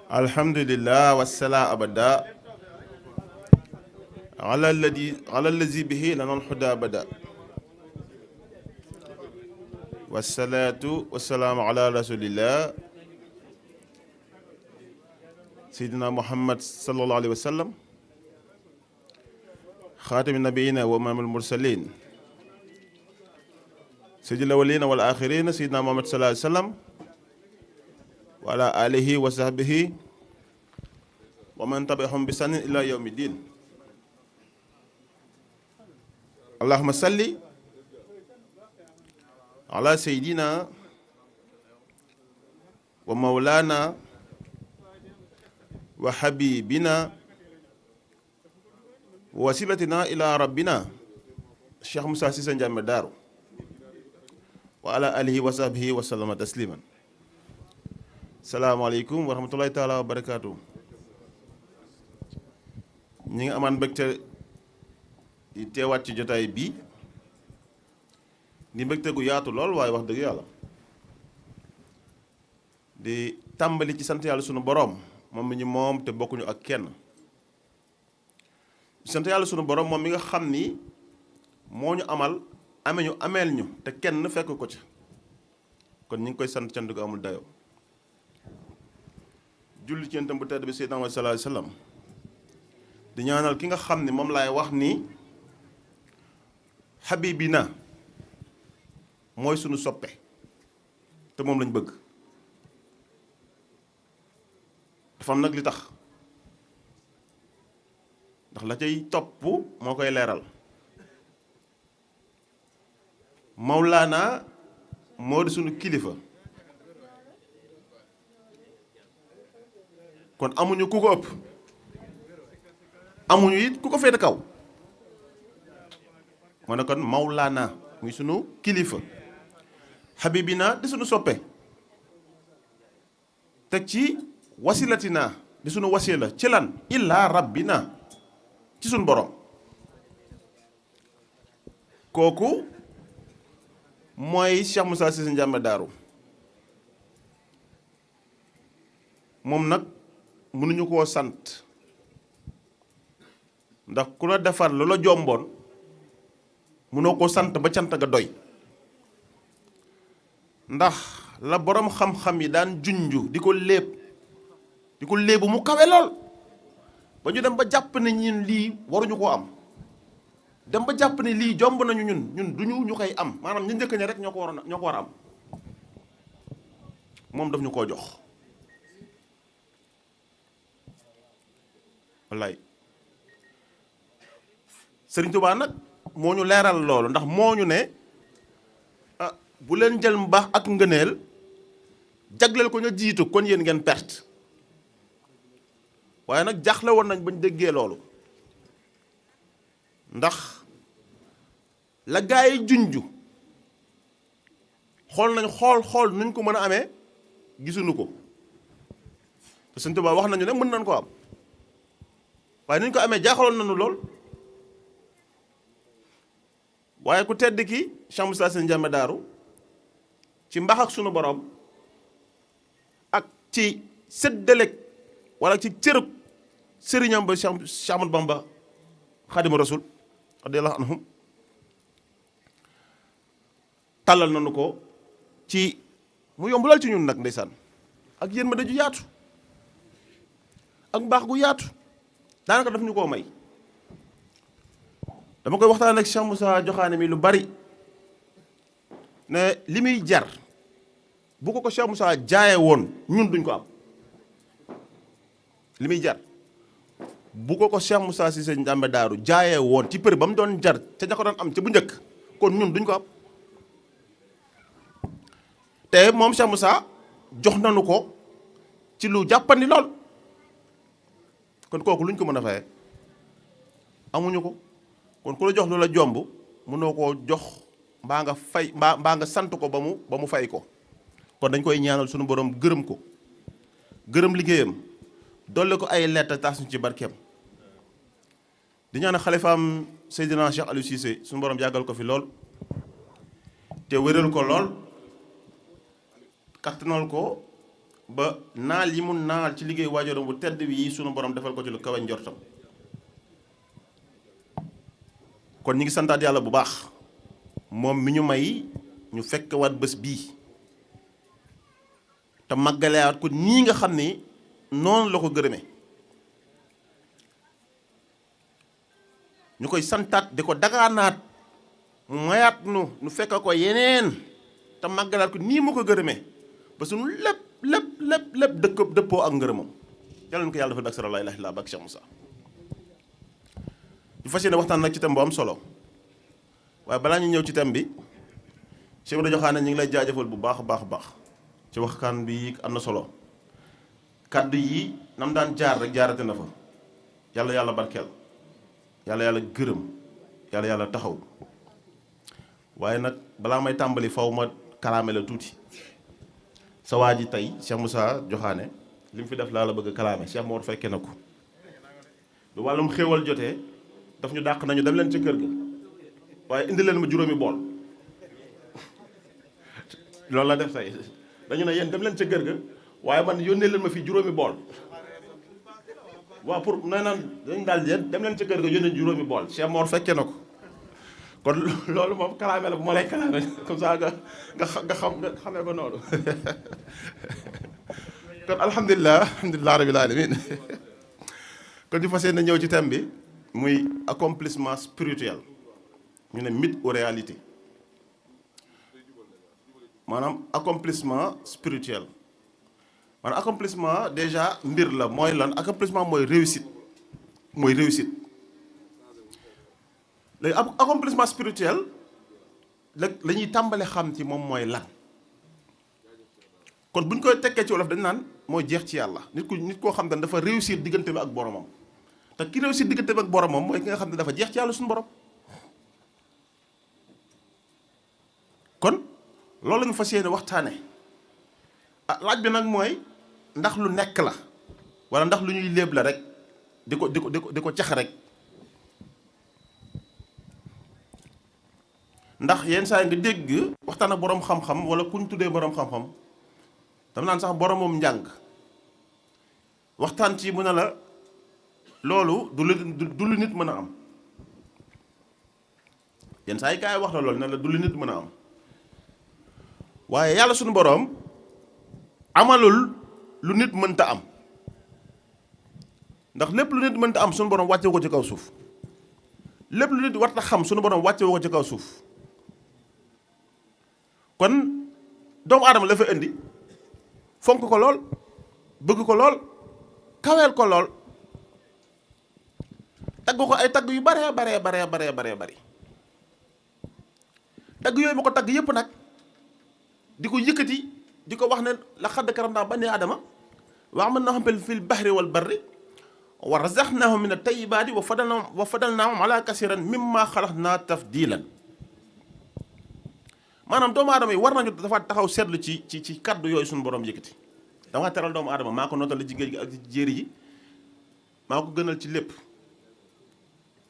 alhamdulillah wassalaa abada ala allazi bihi lana alhuda abada wassalaatu wassalaamu ala rasulillah seydina muhammad sallallahu alayhi wa sallam xaatami nabiyina wa imaamil mursalin sayyidil awwalina wal axirina seydina muhammad sallallahu alayhi wa sallam wa ala alihi wa sahbihi wa man tabi'ahum bi sanin ila yawmi din allahumma salli ala sayyidina wa mawlana wa habibina wa wasilatina ila rabbina Cheikh Moussa Cissé Ndiamé Darou wa ala alihi wa sahbihi wa sallama tasliman. salaamaaleykum wa rahmatullahi taala wa barakaatu. ñi ngi amaan mbégte di teewaat ci jotaay bii di mbégte gu yaatu lool waaye wax dëgg yàlla di tàmbali ci sant yàlla sunu boroom moom mi ñu moom te bokkuñu ak kenn. sant yàlla sunu boroom moom mi nga xam ni moo ñu amal ameel ñu te kenn fekk ko ci kon ñu ngi koy sant cant gu amul dayoo. julli ci yentam bu tedd bi Seydina Muhammad sallallahu alayhi wa sallam di ñaanal ki nga xam ne moom laay wax ni habibina mooy sunu soppe te moom lañ bëgg. dafa am nag li tax ndax la cay topp moo koy leeral. Mawlaana moo di sunu kilifa kon amuñu ku ko ëpp amuñu it ku ko féete kaw moo ne kon Mawlaana muy sunu kilifa habibina di sunu soppe teg ci wasilatina di sunu wasila ci lan illa rabbina ci sunu borom. kooku mooy Cheikh Moussa Cissé Ndiamé Darou moom nag mënuñu koo sant ndax ku la defar lu la jomboon mënoo koo sant ba cant nga doy. ndax la boroom xam-xam yi daan junju di ko léebu mu kawe lool ba ñu dem ba jàpp ne ñun lii waruñu koo am dem ba jàpp ne lii jomb nañu ñun duñu ñu koy am maanaam ñu njëkk ña rek ñoo ko war a am moom daf ñu koo jox. wallaay Sëriñ Tuubaa nag moo ñu leeral loolu ndax moo ñu ne bu leen jël mbaax ak ngëneel jagleel ko ñu jiitu kon yéen ngeen perte. waaye nag jaxle woon nañ bañ déggee loolu ndax la gaa yi junju xool nuñ ko mën a amee gisuñu ko te Sëriñ Tuubaa wax nañu ne mën nañ ko am waaye nuñ ko amee jaaxaloon nañu lool. waaye ku tedd ki Cheikh Moussa Cissé Ndiamé Darou ci mbax ak sunu borom ak ci séddaleeg wala ci cërëg sëriñam ba Cheikh Ahmadou Bamba Xaadimu Rasul radiyallahu anhum tàllal nañu ko ci mu yomb lool ci ñun nag ndeysaan ak yéen ma daju yaatu ak mbaax gu yaatu daanaka daf ñu koo may. dama koy waxtaan ak Cheikh Moussa joxaane mi lu bari ne li muy jar bu ko Cheikh Moussa jaaye woon ñun duñ ko am. li muy jar bu ko Cheikh Moussa Cissé Ndiamé Darou jaayee woon ci prix ba mu doon jar ca ña ko doon am ca bu njëkk kon ñun duñ ko am te moom Cheikh Moussa jox nañu ko ci lu jàppandi lool kon kooku luñ ko mën a fayee amuñu ko. kon ku la jox lu la jomb mënoo koo jox mbaa nga fay mbaa nga sant ko ba mu fay ko kon dañ koy ñaanal suñu borom gërëm ko gërëm liggéeyam dolle ko ay lettre taas ñu ci barkeem di ñaan xalifaam Seydina Cheikh Aliou Cissé suñu borom yàggal ko fi lool te wéral ko lool kattanal ko ba naal yi mu naal ci liggéey waajuram bu tedd bi suñu borom defal ko ci lu kawe njortam. kon ñi ngi santaat yàlla bu baax moom mi ñu may ñu fekk waat bés bii te màggalewaat ko nii nga xam ni noonu la ko gërëme ñu koy santaat di ko dagaanaat mu mayaat nu fekk ko yeneen te màggalaat ko nii mu ko gërëme ba suñu lépp dëppoo ak ngërëmam yàlla na ko yàlla dafa dak sara la ilaha illa bak Cheikh Moussa ñu fas yéene waxtaan nag ci thème bu am solo waaye balaa ñu ñëw ci thème bi Cheikh Ibrahima Diokhané ñu ngi lay jaajëfal bu baax a baax ci waxtaan bi am na solo kaddu yi nam daan jaar rek jaarate na fa yàlla barkeel yàlla gërëm yàlla taxaw waaye nag balaa may tàmbali faw ma kalaame la tuuti sa waa ji tey Cheikh Moussa Diokhané li mu fi def laa la bëgg a kalaame Cheikh Mor fekke na ko lu wàllum xéewal jotee daf ñu dàq nañu dem leen ca kër ga waaye indi leen ma juróomi bool loolu la def tey dañu ne yéen dem leen ca kër ga waaye man yónnee leen ma fii juróomi bool waaw pour nee naan dañ daal yéen dem leen ca kër ga yónnee juróomi bool Cheikh Mor fekke na ko kon loolu moom kalaame la bu ma lay kalaame comme ça nga xamee ko noonu kon alhamdulilah rabbil alamin kon ñu fas yéene ñëw ci thème bi muy accomplissement spirituel ñu ne mythe ou réalité maanaam accomplissement spirituel maanaam accomplissement déjà mbir la mooy lan accomplissement mooy réussite léegi accomplissement spirituel la ñuy tàmbale xam ci moom mooy lan kon bu ñu koy tekkee ci wolof dañ naan mooy jeex ci yàlla nit koo xam ne dafa réussir diggante bi ak boromam te ki réussir diggante bi ak boromam mooy ki nga xam ne dafa jeex ci yàlla suñu borom kon loolu la ñu fas yéene waxtaane laaj bi nag mooy ndax lu nekk la wala ndax lu ñuy léeb la rek di ko cax rek ndax yenn saa yi nga dégg waxtaan ak boroom xam-xam wala ku ñu tuddee boroom xam-xam dama naan sax boromam njàng waxtaan ci mu ne la loolu du lu nit mën a am yenn saa yi gaa yi wax la loolu ne la du lu nit mën a am waaye yàlla suñu boroom amalul lu nit mënta am ndax lépp lu nit mënta am suñu boroom wàcce ko ci kaw suuf lépp lu nit warta xam suñu boroom wàcce ko ci kaw suuf kon doomu aadama la fa indi fonk ko lool bëgg ko lool kaweel ko lool tagg ko ay tagg yu baree bari tagg yooyu ma ko tagg yépp nag di ko yëkkati di ko wax ne laqad karamnaa banii aadama wa hamalnaahum fil bahri wal barri wa razaqnaahum mina tayyibaati wa fadalnaahum alaa kasiirin mimmaa xalaqnaa tafdiilan maanaam doomu aadama yi war nañu dafa taxaw seetlu ci kaddu yooyu suñu borom yëkkati dama teral doomu aadama maa ko nootal ci géej gi ak ci jéeri ji maa ko gënal ci lépp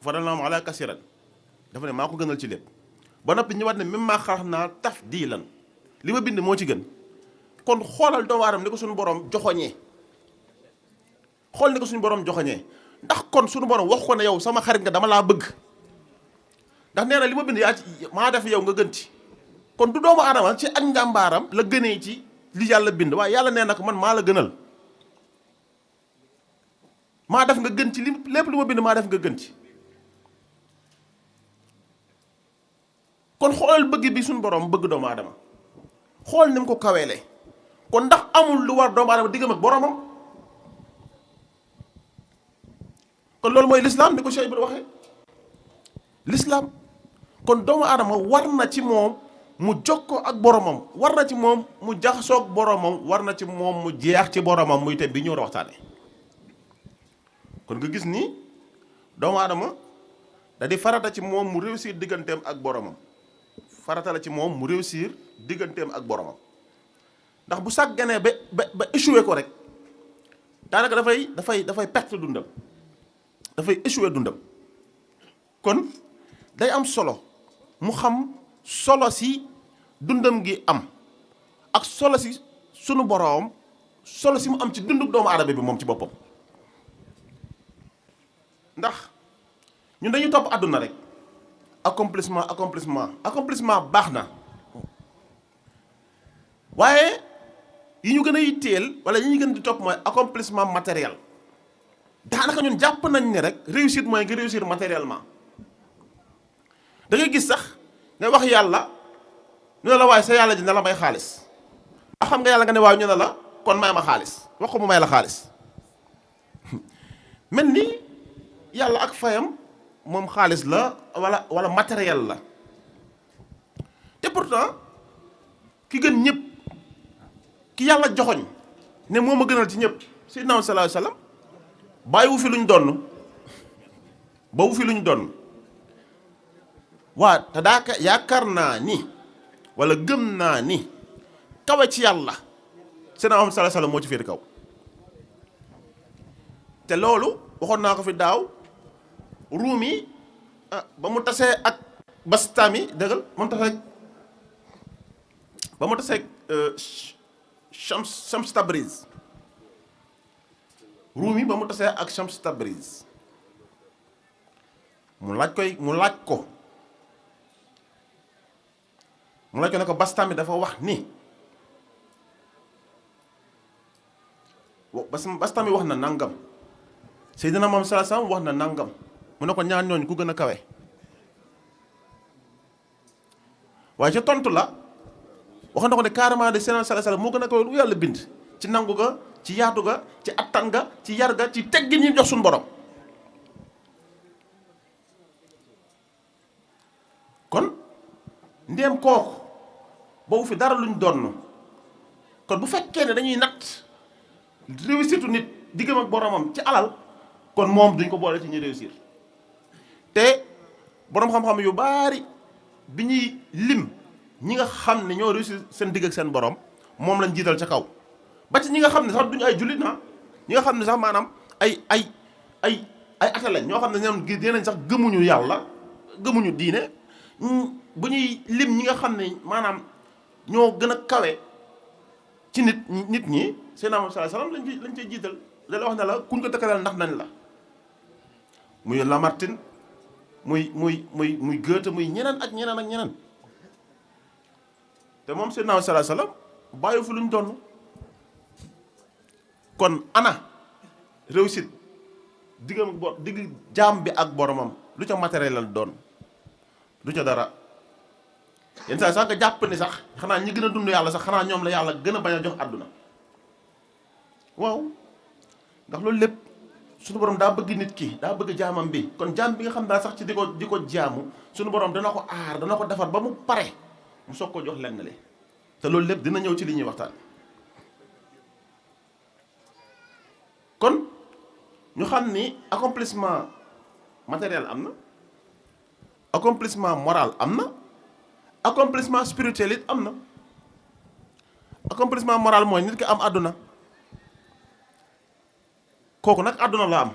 fadalnaahum alaa kasiirin dafa ne maa ko gënal ci lépp ba noppi ñëwaat ne mimmaa xalaqnaa tafdiilan li ma bind moo ci gën kon xoolal doomu aadama ni ko suñu borom joxoñee xool ni ko suñu borom joxoñee ndax kon suñu borom wax ko ne yow sama xarit nga dama laa bëgg ndax nee na li ma bind yaa ci maa def yow nga gën ci kon du doomu aadama ci ak njàmbaaram la gënee ci li yàlla bind waaye yàlla nee na ko man maa la gënal maa def nga gën ci lépp lu ma bind maa def nga gën ci kon xoolal bëgg bi suñu borom bëgg doomu aadama xool ni mu ko kaweelee kon ndax amul lu war doomu aadama diggam ak boromam kon loolu mooy lislaam ni ko Cheikh Ibrahima waxee lislaam kon doomu aadama war na ci moom mu jokkoo ak boromam war na ci moom mu jaxasoog boromam war na ci moom mu jeex ci boromam muy te bi ñu war a waxtaane kon nga gis ni doomu aadama da di farata ci moom mu réussir digganteem ak boromam farata la ci moom mu réussir digganteem ak boromam ndax bu sàgganee ba échoué ko rek daanaka dafay perte dundam dafay échoué dundam kon day am solo mu xam solo si dundam gi am ak solo si sunu boroom solo si mu am ci dundub doomu aadama bi moom ci boppam. ndax ñun dañuy topp àdduna rek accomplissement baax na waaye yi ñu gën a yitteel wala yi ñu gën di topp mooy accomplissement matériel. daanaka ñun jàpp nañ ne rek réussite mooy nga réussir matériellement. da ngay gis sax nga wax yàlla ñu ne la waaye sa yàlla ji ne la may xaalis a xam nga yàlla nga ne waaw ñu ne la kon may ma xaalis wax ko mu may la xaalis mel ni yàlla ak fayam moom xaalis la wala matériel la. te pourtant ki gën ñëpp ki yàlla joxoñ ne moo ma gënal ci ñëpp sayyidina sallallahu alayhi wasallam bàyyiwu fi luñ donn bawu fi luñ donn waa te daaka yaakaar naa ni wala gëm naa ni kawe ci yàlla sayyidina sallallahu alayhi wasallam moo ci féete kaw. te loolu waxoon naa ko fi daaw ruumi ba mu tasee ak Bastami dëggal ba mu tasee Shams Tabriz ruumi ba mu tasee ak Shams Tabriz mu laaj ko ne ko Bastami dafa wax ni Bastami wax na nangam Seydina Muhammad sallallahu alayhi wasallam wax na nangam mu ne ko ñaar ñooñu ku gën a kawe waaye ca tontu la wax na ko ne carrément de Seydina sallallahu alayhi wasallam moo gën a kawe lu yàlla bind ci nangu ga ci yaatu ga ci attan ga ci yar ga ci teggin yi jox suñu borom. kon ndéem kooku boobu fi dara luñ donn kon bu fekkee ne dañuy natt réussite nit diggam ak boromam ci alal kon moom duñ ko boole ci ñi réussir. te boroom xam-xam yu baari bi ñuy lim ñi nga xam ne ñoo réussir seen digg ak seen borom moom lañ jiital ca kaw ba ci ñi nga xam ne sax duñu ay jullit na ñi nga xam ne sax maanaam ay ate lañ ñoo xam ne ñoom dinañ sax gëmuñu yàlla gëmuñu diine bu ñuy lim ñi nga xam ne maanaam ñoo gën a kawe ci nit ñi Seydina Muhammad sallallahu alayhi wasallam lañ cay jiital la wax ne la kuñ ko tëkkaleel ndax nañ la muy Lamartine muy Goethe muy ñeneen ak ñeneen te moom Seydina Muhammad sallallahu alayhi wasallam bàyyi fu luñ doon kon ana réussite digg jaam bi ak boromam lu ca matériel la doon du ca dara yenn saa sax nga jàpp ni sax xanaa ñi gën a dund yàlla sax xanaa ñoom la yàlla gën a bañ a jox àdduna waaw ndax loolu lépp suñu borom daa bëgg nit ki daa bëgg jaamam bi kon jaam bi nga xam daa sax ci di ko jaamu suñu borom dana ko aar dana ko defar ba mu pare mu soog ko jox lenn li te loolu lépp dina ñëw ci li ñuy waxtaan. kon ñu xam ni accomplissement matériel am na accomplissement moral am na accomplissement spirituel it am na accomplissement moral mooy nit ki am àdduna kooku nag àdduna la am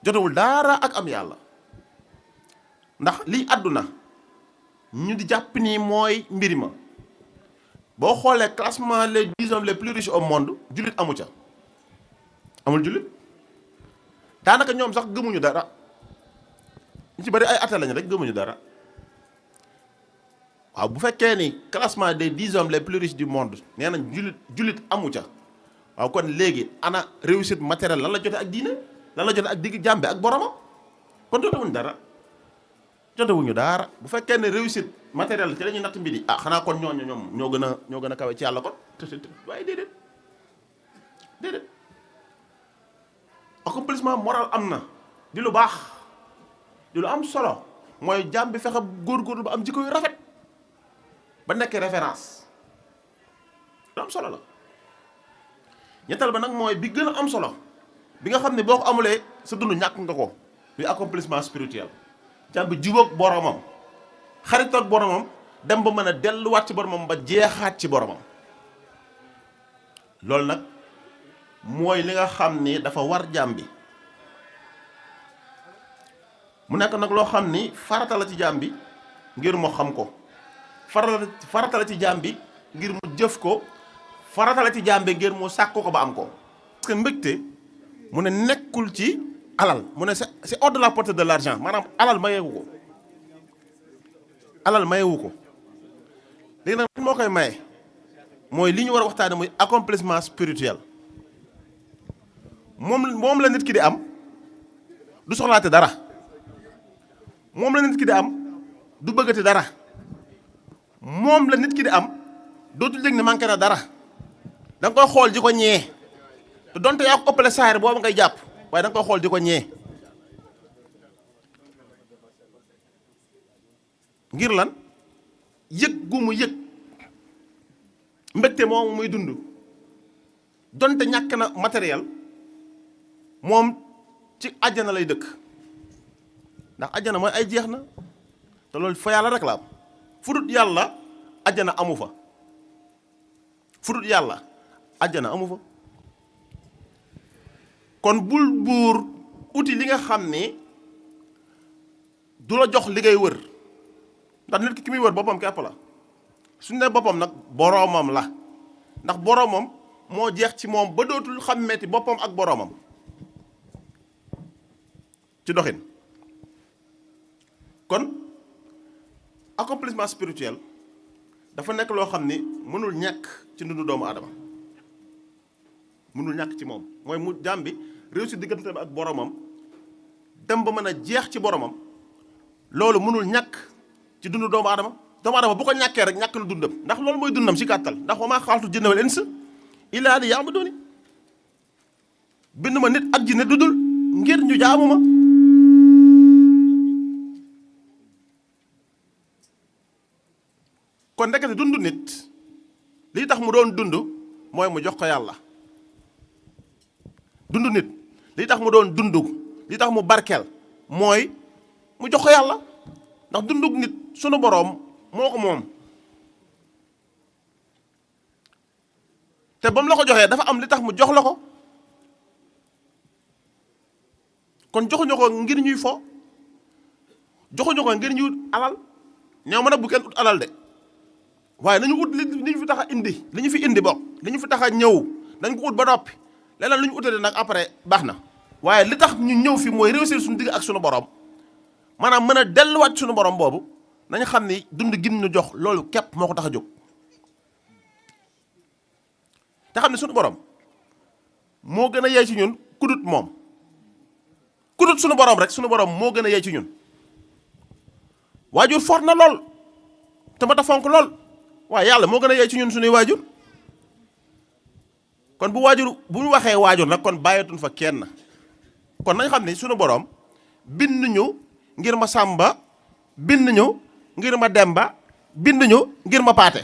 jotewul dara ak am yàlla ndax liy àdduna ñu di jàpp ni mooy mbiri ma boo xoolee classement les 10 hommes les plus riches au monde jullit amu ca amul jullit daanaka ñoom sax gëmuñu dara ñu ci bari ay athées lañ rek gëmuñu dara waaw bu fekkee ni classement des 10 hommes les plus riches du monde nee nañ jullit amu ca waaw kon léegi ana réussite matérielle lan la jote ak diine lan la jote ak digg jàmbe ak boromam kon jotewuñu dara bu fekkee ne réussite matérielle ci la ñuy natt mbiri xanaa kon ñooñu ñoom ñoo gën a kawe ci yàlla kon waaye déedéet accomplissement moral am na di lu baax di lu am solo mooy jàmm bi fexe góorgóorlu ba am jikko yu rafet ba nekk référence lu am solo la ñettal ba nag mooy bi gën a am solo bi nga xam ne boo ko amulee sa dund ñàkk nga ko bi accomplissement spirituel jàmm bi jubóog boromam xaritoog boromam dem ba mën a delluwaat ci boromam ba jeexaat ci boromam loolu nag mooy li nga xam ni dafa war jàmm bi mu nekk nag loo xam ni farata la ci jaam bi ngir mu xam ko, farata la ci jaam bi ngir mu jëf ko, farata la ci jaam bi ngir mu sàkk ko ba am ko. parce que mbégte mu ne nekkul ci alal, mu ne c'est hors de la portée de l'argent, maanaam alal mayewu ko, alal mayewu ko. léegi nag moo koy maye mooy li ñu war a waxtaane muy accomplissement spirituel. moom la nit ki di am du soxlaate dara, moom la nit ki di am du bëggati dara, moom la nit ki di am dootul yëg ne manqué na dara. da nga koy xool di ko ñee te donte yaa ko ëppale saayir boobu ngay jàpp, waaye da nga koy xool di ko ñee. ngir lan? yëg gu mu yëg mbégte moomu muy dund, donte ñàkk na matériel, moom ci àjjana lay dëkk. ndax àjjana mooy ay jeex na te loolu fa yàlla rek la am. fudut yàlla àjjana amu fa, fudut yàlla àjjana amu fa. kon bul buur uti li nga xam ni du la jox li ngay wër, ndax nit ki muy wër boppam képp la. suñu ne boppam nag boroomam la, ndax boroomam moo jeex ci moom ba dootul xàmmeeti boppam ak boroomam ci doxin. kon accomplissement spirituel dafa nekk loo xam ni mënul ñàkk ci dundu doomu aadama, mënul ñàkk ci moom. mooy mu jaam bi réussir diggante ak boroomam, dem ba mën a jeex ci boroomam. loolu mënul ñàkk ci dundu doomu aadama. doomu aadama bu ko ñàkkee rek ñàkk na dundam, ndax loolu mooy dundam si gàttal. ndax wa maa xalaqtul jinna wal insa illaa liya'buduun, bind ma nit ak jinne dudul ngir ñu jaamu ma. kon ndekete dund nit lii tax mu doon dund mooy mu jox ko yàlla. dund nit lii tax mu doon dund, lii tax mu barkeel mooy mu jox ko yàlla. ndax dundug nit sunu boroom moo ko moom, te ba mu la ko joxee dafa am li tax mu jox la ko. kon joxuñu ko ngir ñuy fo, joxuñu ko ngir ñuy ut alal. ñoo ma nag bu kenn ut alal de, waaye nañu ut li ñu fi tax a indi, li ñu fi indi bokk, li ñu fi tax a ñëw dañ ko ut ba noppi. leneen lu ñu utale nag après baax na, waaye li tax ñu ñëw fi mooy réussir suñu digg ak suñu borom, maanaam mën a delluwaat suñu borom boobu. nañu xam ni dund gin ñu jox loolu képp moo ko tax a jóg. te xam ne suñu borom moo gën a yey ci ñun kudut moom, kudut suñu borom rek suñu borom moo gën a yey ci ñun. waajur fort na lool te ma ta fonk lool, waaye yàlla moo gën a yey ci ñun suñuy waajur. kon bu ñu waxee waajur nag kon bàyyeetuñ fa kenn. kon nañ xam ne suñu borom bind ñu ngir ma sàmba, bind ñu ngir ma demba, bind ñu ngir ma paate,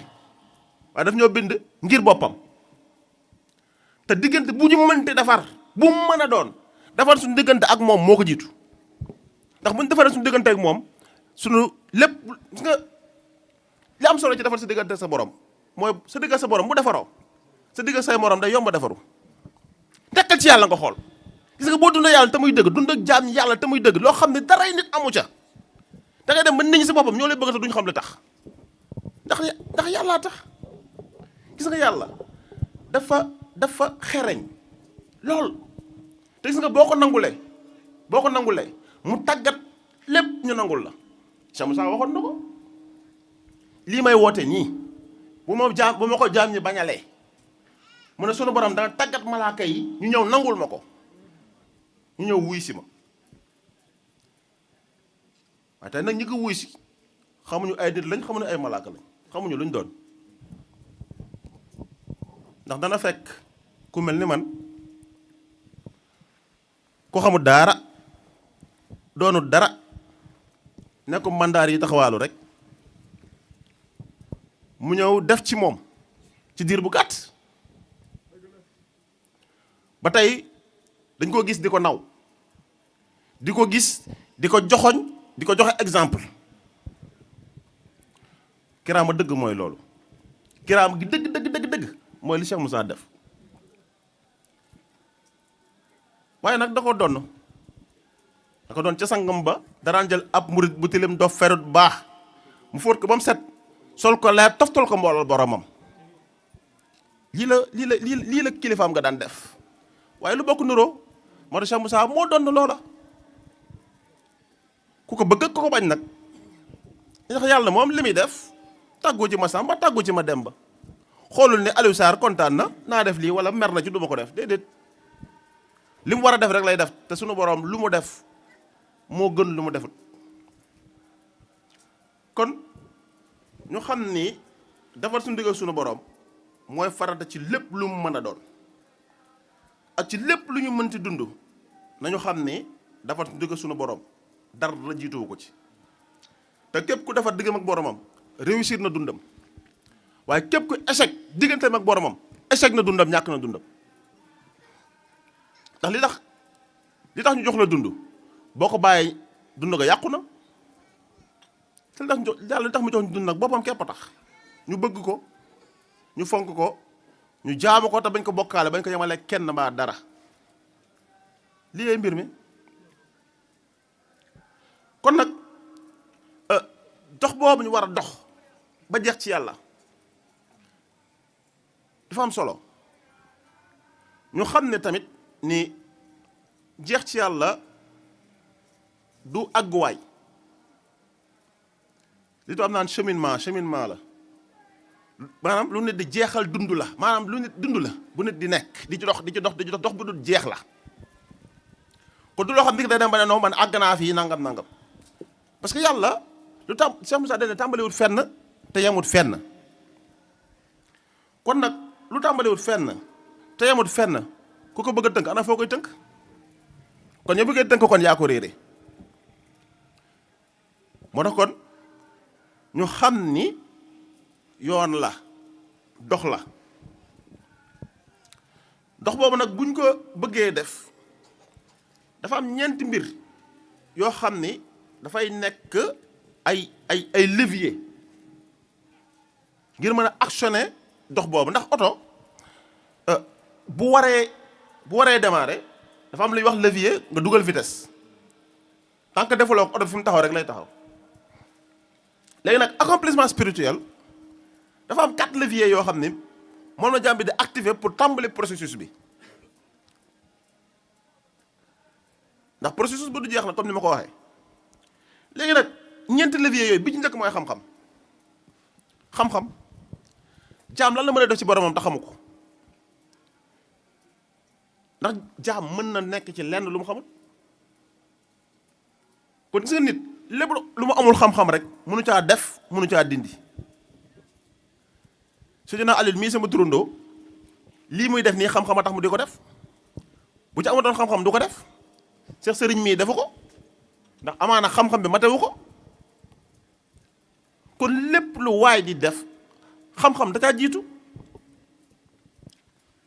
waaye daf ñoo bind ngir boppam. te diggante bu ñu mënti defar bu mu mën a doon, defar suñu diggante ak moom moo ko jiitu. ndax bu ñu defaree suñu diggante ak moom suñu lépp gis nga li am solo ci defar sa diggante sa borom mooy sa digg sa borom bu defaroo sa digg say morom day yomba defaru. tekkal ci yàlla nga xool, gis nga boo dundee yàlla te muy dëgg, dund ak jaam yàlla te muy dëgg, loo xam ne daray nit amu ca, da ngay dem ba nit ñi si boppam ñoo lay bëgg te duñu xam li tax. ndax yàllaa tax. gis nga yàlla dafa xereñ lool. te gis nga boo ko nangulee mu tàggat lépp ñu nangul la. Cheikh Moussa waxoon na ko, lii may woote nii bu ma ko jaam ñi bañalee, mu ne sunu borom dana tàggat malaaka yi ñu ñëw nangul ma ko, ñu ñëw wuy si ma. waaye tey nag ñi ko wuy si xamuñu ay nit lañ, xamuñu ay malaaka lañ, xamuñu luñ doon. ndax dana fekk ku mel ni man ku xamul dara doonul dara nekk mandaar yi taxawaalu rek mu ñëw def ci moom ci diir bu gàtt ba tey dañ ko gis di ko naw, di ko gis di ko joxoñ, di ko joxe exemple. kiraama dëgg mooy loolu. kiraama gi dëgg mooy li Cheikh Moussa def. waaye nag da ko donn da ko doon ca sangam ba daraan jël ab murit bu tilim dof ferut baax mu fóot ko ba mu set sol ko leer toftal ko mboolal boromam. lii la kilifaam nga daan def waaye lu bokk nuroo moo tax Cheikh Moussa moo doon loola ku ko bëgg ku ko bañ nag ndax yàlla moom li muy def tàggu ci ma Samba tàggu ci ma Demba xoolul ne Aliou Sarr kontaan na naa def lii wala mer na ci du ma ko def déedéet li mu war a def rek lay def te sunu borom lu mu def moo gën lu mu defut. kon ñu xam ni defar suñu digg ak sunu borom mooy farata ci lépp lu mu mën a doon ak ci lépp lu ñu mënti dund nañu xam ni defar suñu digg ak sunu borom dara la jiituwu ko ci. te képp ku defar diggam ak boromam réussir na dundam waaye képp ku échec digganteem ak boromam échec na dundam ñàkk na dundam. ndax li tax ñu jox la dund boo ko bàyyi dund nga yàqu na te li tax mu jox ñu dund nag boppam képp a tax ñu bëgg ko ñu fonk ko ñu jaamu ko te bañ ko bokkaale bañ ko yemale kenn mbaa dara lii ay mbir mi. kon nag dox boobu ñu war a dox ba jeex ci yàlla dafa am solo ñu xam ne tamit ni jeex ci yàlla du àgguwaay li to am naan cheminement la maanaam lu nit di jeexal dund la maanaam lu nit dund la bu nit di nekk di ci dox bu dul jeex la kon du loo xam ni day dem ba ne non man àgg naa fii nangam parce que yàlla lu tam Cheikh Moussa dane tàmbaliwut fenn te yemut fenn kon nag lu tàmbaliwut fenn te yemut fenn ku ko bëgg a tënk ana foo koy tënk kon ñoo bëggee tënk kon yaa ko réere moo tax kon ñu xam ni yoon la dox la dox boobu nag buñ ko bëggee def dafa am ñeenti mbir yoo xam ni dafay nekk ay levier ngir mën a actionner dox boobu ndax oto bu waree démarrer dafa am lu ñuy wax levier nga dugal vitesse tant que defuloo ko oto fi mu taxaw rek lay taxaw léegi nag accomplissement spirituel dafa am 4 leviers yoo xam ni moom la jàmm bi di activer pour tàmbali processus bi ndax processus bu du jeex na comme ni ma ko waxee léegi nag ñeenti leviers yooyu bi ci njëkk mooy xam-xam jaam lan la mën a def ci boromam te xamu ko ndax jaam mën na nekk ci lenn lu mu xamul kon gis nga nit lépp lu mu amul xam-xam rek mënu caa def mënu caa dindi su dinaa Aliou mii sama turandoo lii muy def nii xam-xam a tax mu di ko def bu ci amatoon xam-xam du ko def Cheikh Sëriñ mii defu ko ndax amaana xam-xam bi matewu ko kon lépp lu waay di def xam-xam da caa jiitu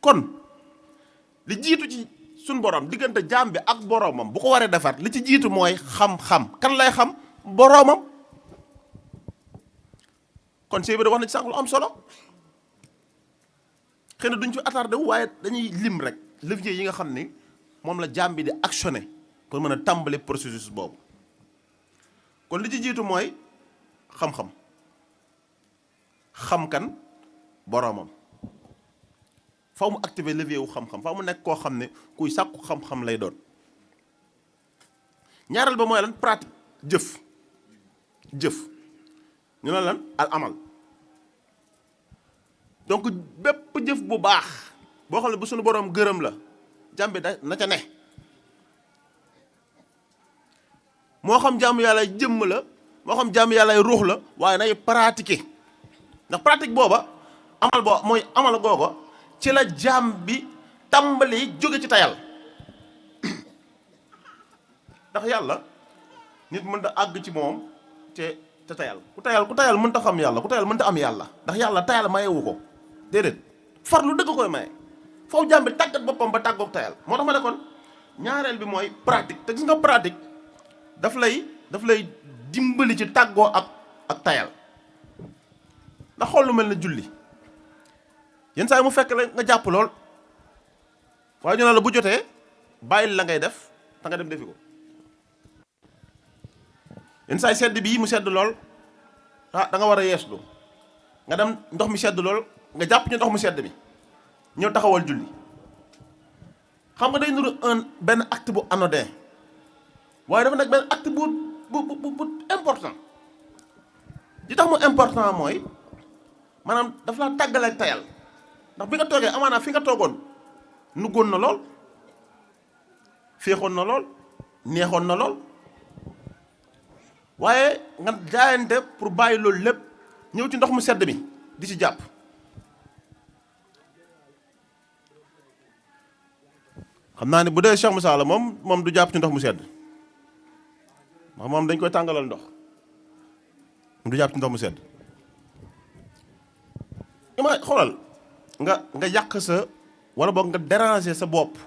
kon li jiitu ci suñ borom diggante jaam bi ak boromam bu ko waree defar li ci jiitu mooy xam-xam kan lay xam boromam kon sëy bi da wax na ci sànq lu am solo xëy na duñ ci attardé wu waaye dañuy lim rek levier yi nga xam ni moom la jaam bi di actionné pour mën a tàmbali processus boobu kon li ci jiitu mooy xam-xam xam kan boromam faw mu activer levier wu xam-xam faw mu nekk koo xam ne kuy sàkku xam-xam lay doon ñaareel ba mooy lan pratique jëf ñu ne lan al amal donc bépp jëf bu baax boo xam ne bu suñu borom gërëm la jàmbi da na ca ne moo xam jàmm yàlla jëmm la moo xam jàmm yàlla ruux la waaye nay pratiquer ndax pratique booba amal boo mooy amal googo ci la jaam bi tàmbali jóge ci tayal ndax yàlla nit mënta àgg ci moom te tayal ku tayal mënta xam yàlla ku tayal mënta am yàlla ndax yàlla tayal mayewu ko déedéet farlu dëgg koy maye foofu jaam bi tàggat boppam ba tàggoog tayal moo tax ma ne kon ñaareel bi mooy pratique te gis nga pratique daf lay dimbali ci tàggoo ak tayal ndax xool lu mel ne julli yenn saa yi mu fekk la nga jàpp lool waaye ñu ne la bu jotee bàyyil la ngay def te nga dem defi ko yenn saa yi sedd bii mu sedd lool da nga war a yeeslu nga dem ndox mi sedd lool nga jàpp ci ndox mu sedd mi ñëw taxawal julli xam nga day nuru benn acte bu anodin waaye dafa nekk benn acte bu important li tax mu important mooy maanaam daf laa tàggale ak tayal ndax bi nga toogee amaanaa fi nga toogoon nuggoon na lool féexoon na lool neexoon na lool waaye nga jaayante pour bàyyi loolu lépp ñëw ci ndox mu sedd mi di ci jàpp xam naa ne bu dee Cheikh Moussa la moom du jàpp ci ndox mu sedd ndax moom dañ koy tàngalal ndox moom du jàpp ci ndox mu sedd ima xoolal nga yàq sa wala boog nga déranger sa bopp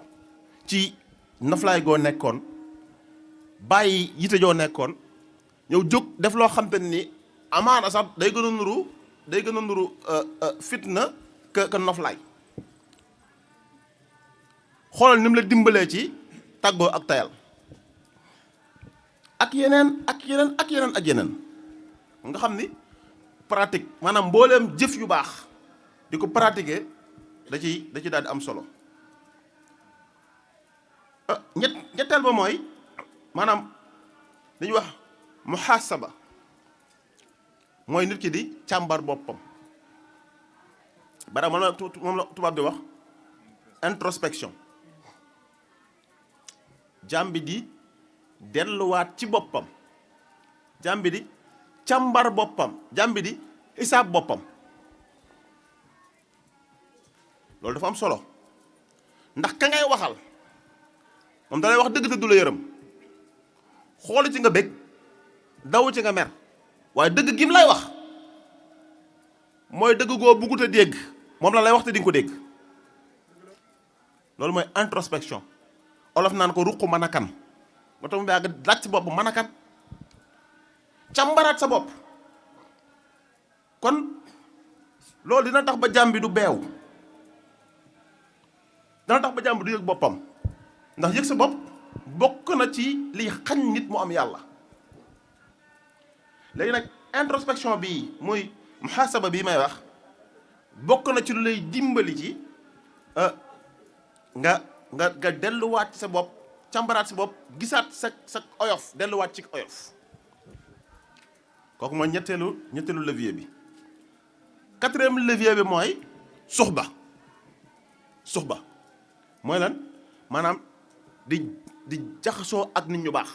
ci naflaay goo nekkoon bàyyi yite joo nekkoon ñëw jóg def loo xam te ni amaana sax day gën a nuru fitna que noflaay xoolal ni mu la dimbalee ci tàggoo ak tayal ak yeneen nga xam ni pratique maanaam mbooleem jëf yu baax di ko pratiquer da ci daal di am solo ñetteel ba mooy maanaam dañuy wax muhaasaba mooy nit ki di càmbar boppam bara moom la tubaab di wax introspection jaam bi di delluwaat ci boppam jaam bi di càmbar boppam jaam bi di xisaab boppam loolu dafa am solo ndax ka ngay waxal moom da lay wax dëgg te du la yërëm xoolu ci nga bëgg daw ci nga mer waaye dëgg gi mu lay wax mooy dëgg goo buggut a dégg moom la lay wax te di nga ko dégg loolu mooy introspection olof naan ko ruq mën a kan moo tax mu yàgg laaj sa bopp mën a kan càmbaraat sa bopp kon loolu dina tax ba jàmm bi du beew dina tax ba jàmm bi du yëg boppam ndax yëg sa bopp bokk na ci liy xañ nit mu am yàlla léegi nag introspection bii muy muhasaba bii may wax bokk na ci lu lay dimbali ci nga delluwaat ci sa bopp càmbaraat sa bopp gisaat sa oyof delluwaat ci oyof kooku mooy ñetteelu levier bi. quatrième levier bi mooy suxba mooy lan maanaam di jaxasoo ak nit ñu baax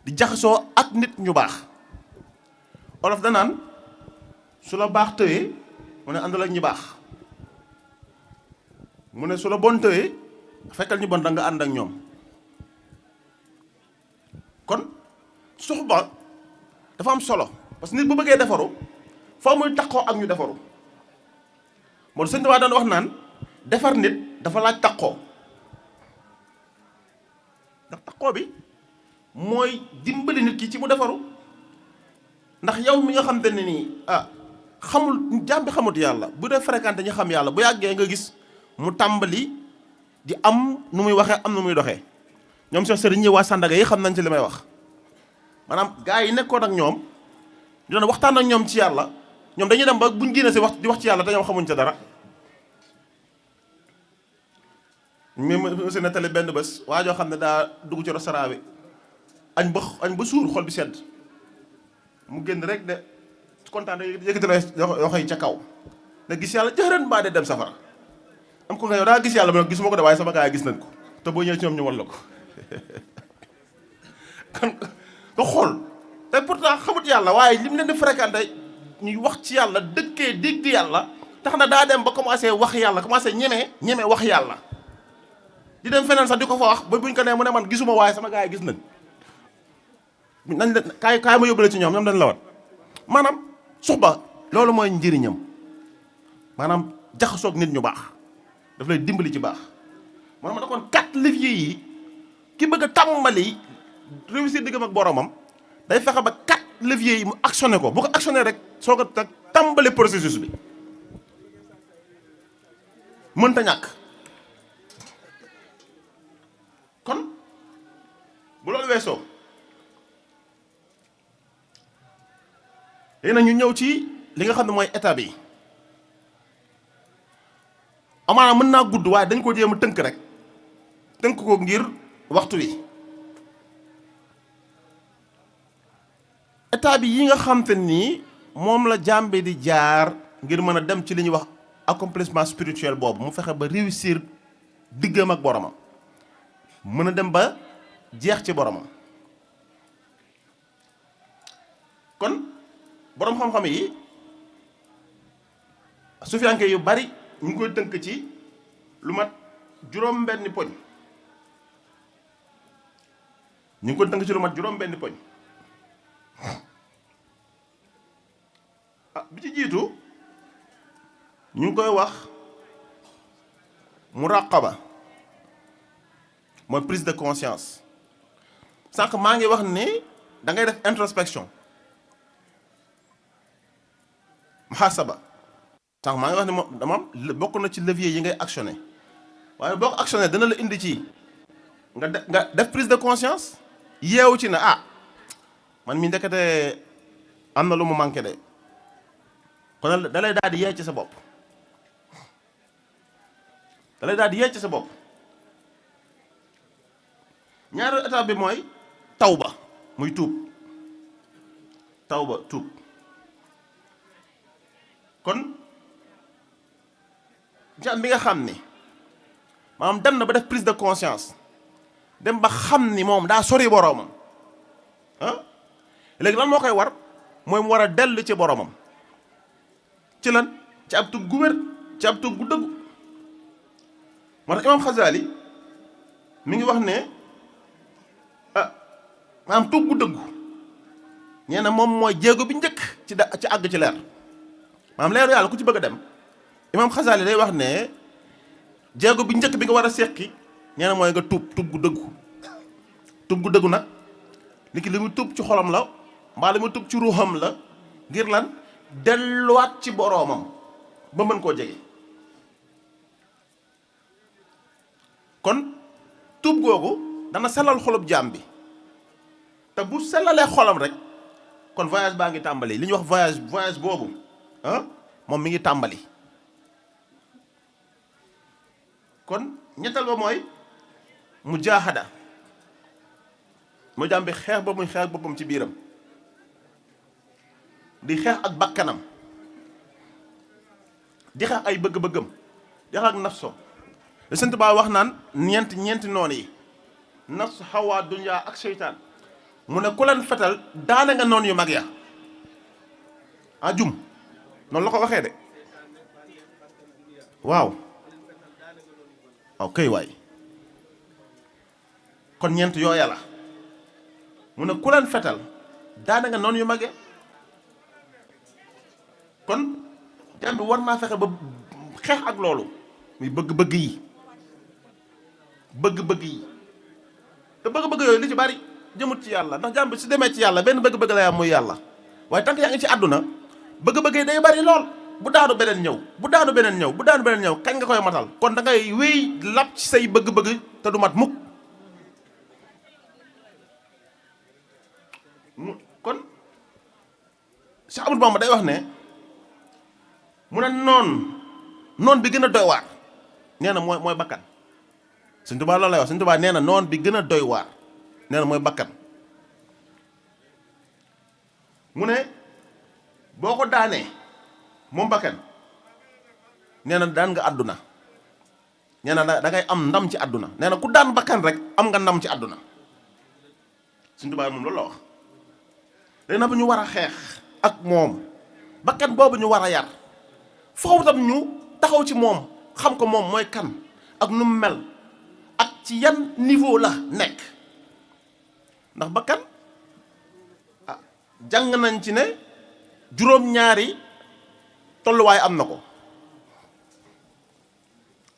di jaxasoo ak nit ñu baax olof danaan su la baax tëwee mu ne àndal ak ñu baax mu ne su la bon tëwee fekkal ñu bon da nga ànd ak ñoom kon suxba dafa am solo parce que nit bu bëggee defaru foo muy takkoo ak ñu defaru moo sëñ Tuubaa doon wax naan defar nit dafa laaj takkoo ndax takkoo bi mooy dimbali nit ki ci mu defaru ndax yow mi nga xam te ne nii xamul jaam bi xamut yàlla bu dee fréquenté ñu xam yàlla bu yàggee nga gis mu tàmbali di am nu muy waxee am nu muy doxee ñoom seen sëriñ ñi waa Sandaga yi xam nañ ci li may wax maanaam gars yi nekkoon ak ñoom di doon waxtaan ak ñoom ci yàlla ñoom dañuy dem ba buñ génnee si di wax ci yàlla te ñoom xamuñ ca dara. mais monsieur nettali benn bés waa joo xam ne daa dugg ci restaurant bi añ ba suur xol bi sedd mu génn rek de kontaan rek yëkkati loxo yi ca kaw ne gis yàlla jërën mbaa de dem safara am ko nga yow daa gis yàlla ma ne gisuma ko de waaye sama gaa yi gis nañ ko te boo ñëwee ci ñoom ñu wan la ko kon nga xool te pourtant xamut yàlla waaye li mu leen di fréquenté ñuy wax ci yàlla dëkkee dégg yàlla tax na daa dem ba commencé wax yàlla commencé ñeme wax yàlla di dem feneen sax di ko fa wax ba buñ ko nee mu ne man gisuma waaye sama gaa yi gis nañ la kaay ma yóbbale ci ñoom dañ la wat maanaam suxba loolu mooy njëriñam maanaam jaxasoog nit ñu baax daf lay dimbali ci baax moo tax ma ne kon 4 leviers yi ki bëgg a tàmbali réussir diggam ak boromam day fexe ba 4 leviers yi mu actionné ko bu ko actionné rek soo ko tàmbali processus bi mënta ñàkk kon bu loolu weesoo léegi nag ñu ñëw ci li nga xam ne mooy état bi amaana mën naa gudd waaye dañ ko jéem a tënk rek tënk ko ngir waxtu wi. état bi yi nga xam te nii moom la jaam bi di jaar ngir mën a dem ci li ñuy wax accomplissement spirituel boobu, mu fexe ba réussir diggam ak boromam, mën a dem ba jeex ci boromam. kon borom xam-xam yi sufiyanke yu bari ñu ngi koy tënk ci lu mat juróom-benni poñ. ñu ngi koy tënk ci lu mat juróom-benni poñ. bi ci jiitu ñu ngi koy wax muraqaba, mooy prise de conscience. sànq maa ngi wax ni da ngay def introspection, muhasaba. sànq maa ngi wax ni moom dama bokk na ci levier yi ngay actionné, waaye boo ko actionné dana la indi ci nga def prise de conscience, yeewu ci na man mi ndekete am na lu mu manqué de. kon da lay daal di yee ci sa bopp, da lay daal di yee ci sa bopp. ñaareelu étape bi mooy tawba, muy tuub. tawba, tuub. kon jaam bi nga xam ni maanaam dem na ba def prise de conscience, dem ba xam ni moom daa sori boroomam, léegi lan moo koy war mooy mu war a dellu ci boroomam. ci lan? ci ab tub gu wér, ci ab tub gu dëggu. moo tax imaam Xasaali mi ngi wax ne maanaam tub gu dëggu nee na moom mooy jéego bi njëkk ci àgg ci leer. maanaam leeru yàlla ku ci bëgg a dem, imaam Xasaali day wax ne jéego bi njëkk bi nga war a seqi nee na mooy nga tub gu dëggu. tub gu dëggu nag nit ki li muy tub ci xolam la mbaa li muy tub ci ruuxam la, ngir lan? delluwaat ci boroomam ba mën koo jege. kon tuub googu dana sellal xolub jaam bi, te bu sellalee xolam rek kon voyage baa ngi tàmbali. li ñuy wax voyage boobu moom mi ngi tàmbali. kon ñettal ba mooy mujaahada, mu jaam bi xeex ba muy xeex boppam ci biiram, di xeex ak bakkanam, di xeex ay bëgg-bëggam, di xeex ak nafso. le Sëñ Tuubaa wax naan ñeenti noonu yi, nafs, hawa, dunya ak seytaan, mu ne ku leen fetal daane nga noonu yu mag ya. jum noonu la ko waxee de. waaw kay waay. kon ñeent yooya la, mu ne ku leen fetal daane nga noonu yu mag ya. kon jaam bi war naa fexe ba xeex ak loolu, muy bëgg-bëgg yi. bëgg-bëgg yi te bëgg-bëgg yooyu li ci bari jëmut ci yàlla, ndax jaam bi su demee ci yàlla benn bëgg-bëgg la am muy yàlla. waaye tant que yaa ngi ci àdduna bëgg-bëgg yi day bari lool. bu daanu beneen ñëw, bu daanu beneen ñëw, bu daanu beneen ñëw, kañ nga koy matal? kon da ngay wéy lap ci say bëgg-bëgg te du mat mukk. kon Cheikh Ahmadou Bamba day wax ne mu ne noon bi gën a doy waar nee na mooy bakkan. Sëñ Tuubaa loolu lay wax. Sëñ Tuubaa nee na noon bi gën a doy waar nee na mooy bakkan. mu ne boo ko daanee moom bakkan, nee na daan nga àdduna. nee na da ngay am ndam ci àdduna. nee na ku daan bakkan rek am nga ndam ci àdduna. Sëñ Tuubaa moom loolu la wax. léegi nag bu ñu war a xeex ak moom bakkan boobu ñu war a yar, foofu tam ñu taxaw ci moom, xam ko moom mooy kan ak nu mu mel ak ci yan niveau la nekk. ndax bakkan jàng nañ ci ne juróom-ñaari tolluwaay am na ko.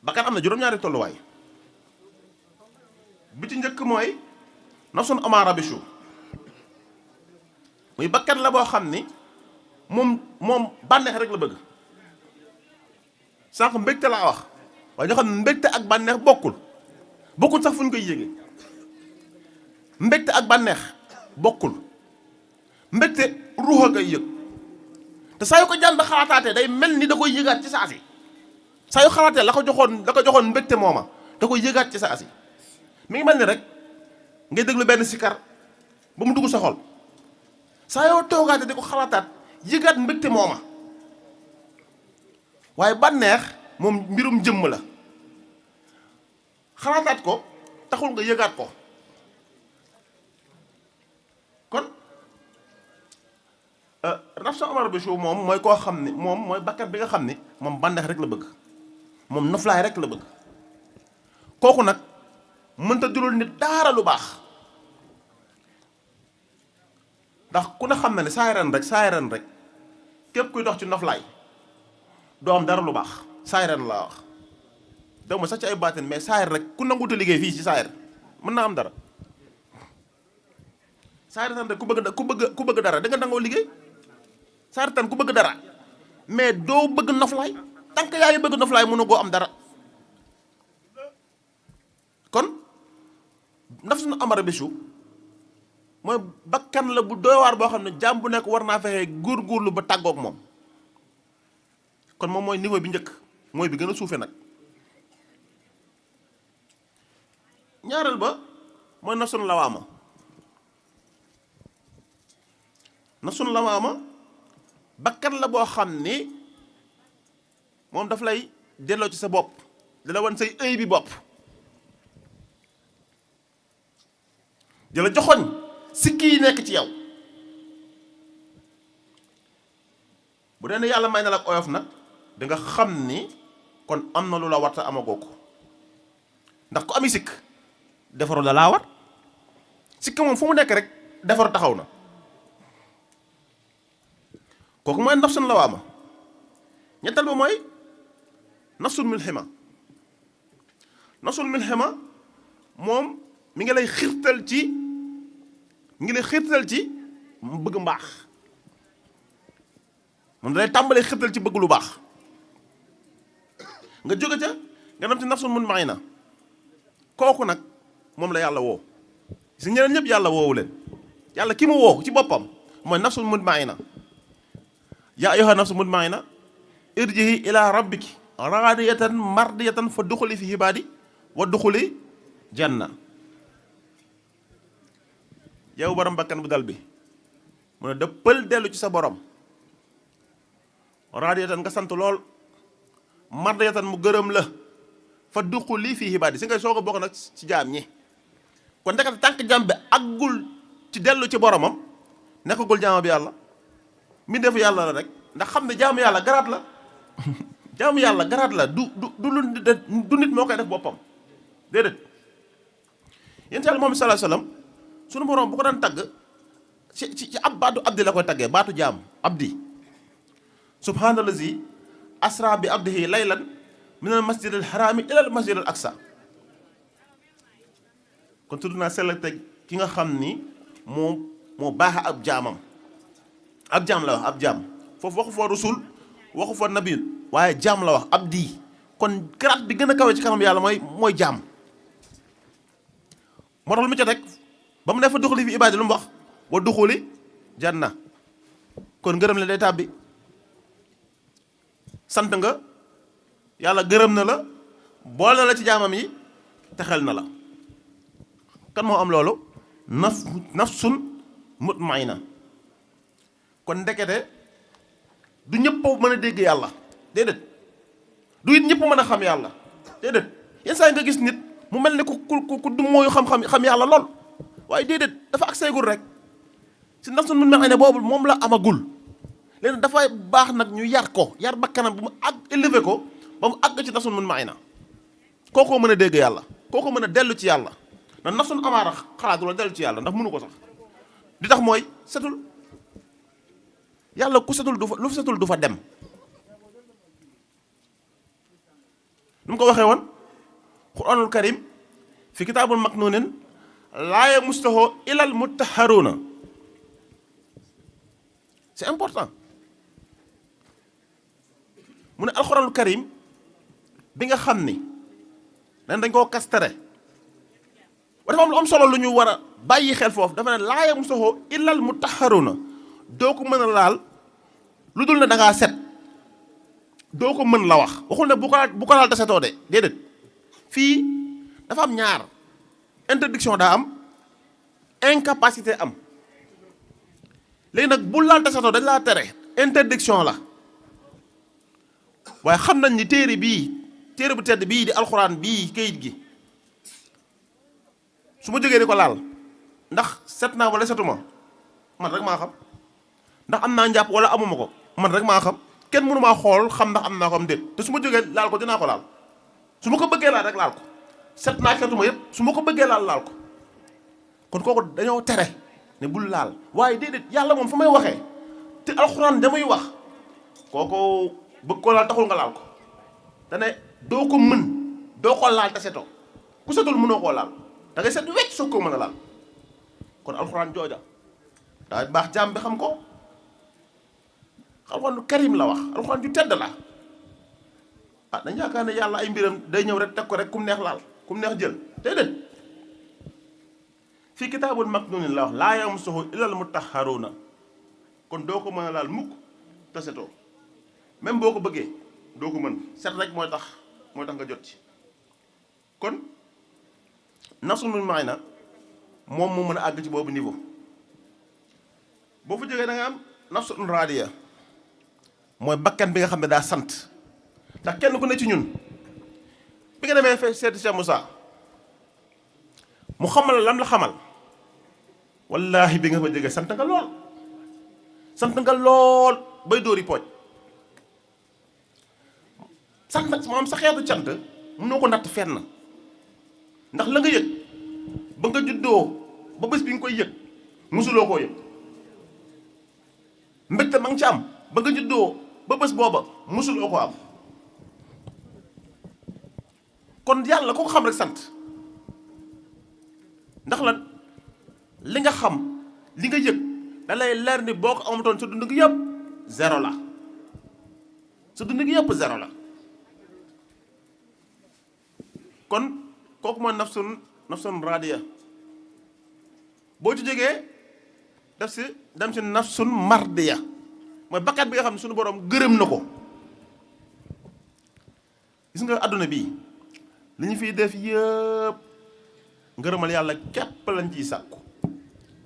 bakkan am na juróom-ñaari tolluwaay. bi ci njëkk mooy nafsun amaara bisu, muy bakkan la boo xam ni moom bànneex rek la bëgg. sànq mbégte laa wax, waaye ñoo xam ne mbégte ak bànneex bokkul sax fu ñu koy yéege. mbégte ak bànneex bokkul. mbégte ruux a koy yëg, te saa yu ko jaam bi xalaataatee day mel ni da koy yëgaat ci saa si saa yu xalaatee la ko joxoon mbégte mooma da koy yëgaat ci saa si mi ngi mel ni rek ngay déglu benn sikar ba mu dugg sa xol saa yoo toogaate di ko xalaataat yëgaat mbégte mooma waaye bànneex moom mbirum jëmm la xalaataat ko taxul nga yëgaat ko kon nafsu amara bi moom mooy koo xam ni moom mooy bakkan bi nga xam ni moom bànneex rek la bëgg moom noflaay rek la bëgg kooku nag mënta jural nit daara lu baax ndax ku ne xam na ne saay ren rek képp kuy dox ci noflaay doo am dara lu baax saay ren laa wax daw ma sax ci ay baatin mais saayir rek ku nanguta liggéey fii ci saayir mën naa am dara saayir tan rek ku bëgg dara da nga nangoo liggéey saayir tan ku bëgg dara mais doo bëgg noflaay tant que yaa ngi bëgg noflaay mënu goo am dara kon nafsu amara bisu mooy bakkan la bu doy waar boo xam ne jaam bu nekk war naa fexe góorgóorlu ba tàggoog moom kon moom mooy niveau bi njëkk mooy bi gën a suufe nag ñaareel ba mooy nafsun lawaama nafsun lawaama bakkan la boo xam ni moom daf lay delloo ci sa bopp di la wan say ëy bi bopp di la joxoñ sikki yi nekk ci yow bu dee ne yàlla may na la ak oyof nag di nga xam ni kon am na lu la warta amagoo ko ndax ku ami sikk defaru da laa war sikk moom fu mu nekk rek defaru taxaw na kooku mooy nafsun lawaama ñettal ba mooy nafsul milhima nafsul milhima moom mi ngi lay xirtal ci bëgg mbaax moom da lay tàmbalee xirtal ci bëgg lu baax nga jóge ca nga dem ci nafsul mutmainna kooku nag moom la yàlla woo si ñeneen ñëpp yàlla woowu leen yàlla ki mu woo ci boppam mooy nafsul mutmainna yaa ayyuha nafsul mutmainna irji'i ila rabbiki raadiyatan mardiyatan fa duxuli fi ibaadi wa duxuli janna yow borom bakkan bu dal bi mu ne dëppal dellu ci sa borom raadiyatan nga sant lool mardiyatan mu gërëm la fa duxuli fi ibaadi si ngay soog a bokk nag ci jaam ñi kon ndekete tànk jaam bi aggul ci dellu ci boromam nekkagul jaama bi yàlla mi def yàlla la rek ndax xam ne jaamu yàlla garaat la jaamu yàlla garaat la du nit moo koy def boppam déedéet yéen yàlla moom sallallahu alayhi wasallam sunu borom bu ko daan tagg ci ab baatu abdi la koy taggee baatu jaam abdi subhaanallazi asra bi abdihi laylan min al masjid al harami ila al masjid al aqsa kon tudd naa sell teg ki nga xam ni moo baaxa ab jaamam ab jaam la wax ab jaam foofu waxu fa rusul waxu fa nabi waaye jaam la wax abdi kon garaat bi gën a kawe ci kanam yàlla mooy jaam moo tax lu mu ca teg ba mu ne fa duxuli fi ibaadi lu mu wax wa duxuli janna kon ngërëm la day tàbbi sant nga yàlla gërëm na la boole na la ci jaamam yi texel na la kan moo am loolu nafsun mutmainna kon ndekete du ñëpp mën a dégg yàlla déedéet du it ñëpp mën a xam yàlla déedéet yenn saa yi nga gis nit mu mel ne ku du mooyu xam yàlla lool waaye déedéet dafa ak seegul rek si nafsun mutmainna boobu moom la amagul léegi dafay baax nag ñu yar ko yar bakkanam bu mu àgg élevé ko ba mu àgg ci nafsun mutmainna kookoo mën a dégg yàlla kookoo mën a dellu ci yàlla ndax nafsun amaara xalaatu la dellu ci yàlla ndax mënu ko sax di tax mooy setul yàlla ku setul du fa lu setul du fa dem nu mu ko waxee woon quraanul karim fi kitaabul maknuunin laa yamassuhu illal mutahharuuna c'est important mu ne alxuraanul karim bi nga xam ni dañ koo kastere dafa am lu am solo lu ñu war a bàyyi xel foofu dafa ne laa yamassuhu illal mutahharuuna doo ko mën a laal lu dul ne da ngaa set doo ko mën la wax waxul ne bu ko laal te setoo de déedéet fii dafa am ñaar interdiction daa am incapacité am léegi nag bu laal te setoo dañ laa tere interdiction la waaye xam nañ ni téere bu tedd bii di alxuraan bii kayit gi su ma jógee di ko laal ndax set naa wala setuma man rek maa xam ndax am naa njàpp wala amuma ko man rek maa xam kenn mënu maa xool xam ndax am naa ko am déet te su ma jógee laal ko dinaa ko laal su ma ko bëggee laal rek laal ko set naa setuma yépp su ma ko bëggee laal ko kon kooku dañoo tere ne bul laal waaye déedéet yàlla moom fa may waxee te alxuraan damuy wax kooku bëgg ko laal taxul nga laal ko dane doo ko mën doo ko laal te setoo ku setul mënoo koo laal da ngay set wecc soog koo mën a laal kon alxuraan jooja daa baax jaam bi xam ko alxuraan karim la wax alxuraan ju tedd la ah dañ yaakaar ne yàlla ay mbiram day ñëw rek teg ko rek kum neex laal kum neex jël déedéet fii kitaabul maknuunin la wax laa yamassuhu illal mutahharuuna kon doo ko mën a laal mukk te setoo même boo ko bëggee doo ko mën set rek mooy tax nga jot ci kon nafsun mutmainna moom moo mën a àgg ci boobu niveau boo fa jógee da nga am nafsun raadiya mooy bakkan bi nga xam ne daa sant ndax kenn ku ne ci ñun bi nga demee fee seeti Cheikh Moussa mu xamal la lam la xamal wallaahi bi nga fa jógee sant nga lool bay dóori pooj sant moom sa xeetu cant mënoo ko natt fenn ndax la nga yëg ba nga juddoo ba bés bi nga koy yëg musuloo koo yëg mbégte ma nga ci am ba nga juddoo ba bés booba musuloo ko am kon yàlla ko xam rek sant ndax lan li nga xam li nga yëg da lay leer ni boo ko amatoon sa dund gi yëpp zéro la sa dund gi yëpp zéro la kon kooku mooy nafsun raadiya boo ci jógee dem si nafsun mardiya mooy bakkat bi nga xam ne suñu borom gërëm na ko gis nga àdduna bii li ñu fiy def yëpp ngërëmal yàlla képp lañ ciy sàkku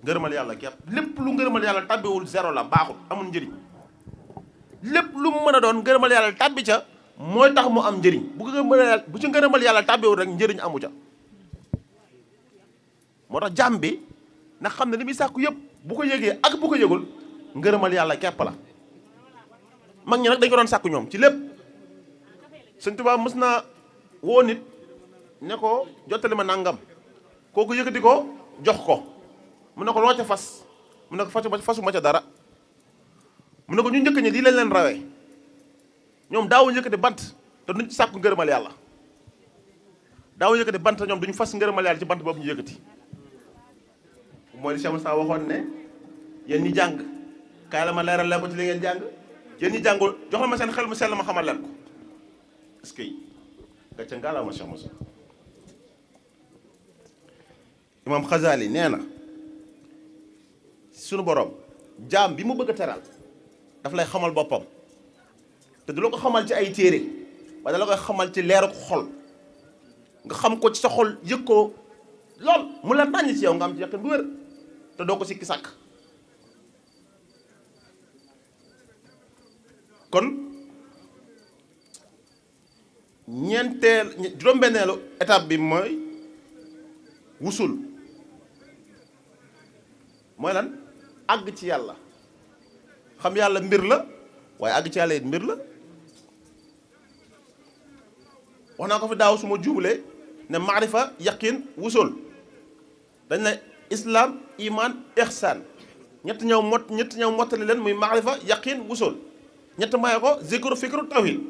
ngërëmal yàlla képp lépp lu ngërëmal yàlla tàbbiwul zéro la baaxul amul njëriñ lépp lu mu mën a doon ngërëmal yàlla tàbbi ca mooy tax mu am njëriñ bu ci ngërëmal yàlla tàbbiwul rek njëriñ amu ca moo tax jaam bi ndax xam ne li muy sàkku yëpp bu ko yëgee ak bu ko yëgul ngërëmal yàlla képp la mag ñi nag dañ ko doon sàkku ñoom ci lépp Sëñ Tuubaa mës naa woo nit ne ko jottali ma nangam kooku yëkkati ko jox ko mu ne ko loo ca fas mu ne ko fasuma ca dara mu ne ko ñu njëkk ñi lii lañ leen rawee ñoom daawu yëkkati bant te duñ ci sàkku ngërëmal yàlla daawu yëkkati bant te ñoom duñu fas ngërëmal yàlla ci bant boobu ñu yëkkati mooy li Cheikh Moussa waxoon ne yéen ñi jàng kaay la ma leeral leen ko ci li ngeen jàng yéen ñi jàngul jox la ma seen xel mu sell ma xamal leen ko est-ce que gàcce ngaalaa ma Cheikh Moussa Imam Xazali nee na sunu borom jaam bi mu bëgg a teral daf lay xamal boppam te du la ko xamal ci ay téere waaye da la koy xamal ci leeru xol nga xam ko ci sa xol yëg ko lool mu la tàññ ci yow nga am ci yaqin bu wér te doo ko sikki sàkk kon juróom-benneelu étape bi mooy wusul mooy lan àgg ci yàlla xam yàlla mbir la waaye àgg ci yàlla it mbir la wax naa ko fi daaw su ma juubalee ne maarifa yaqin wusul dañ ne islam iman ihsan ñett ñëw mottali leen muy maarifa yaqin wusul ñett maye ko zikru fikru tawhid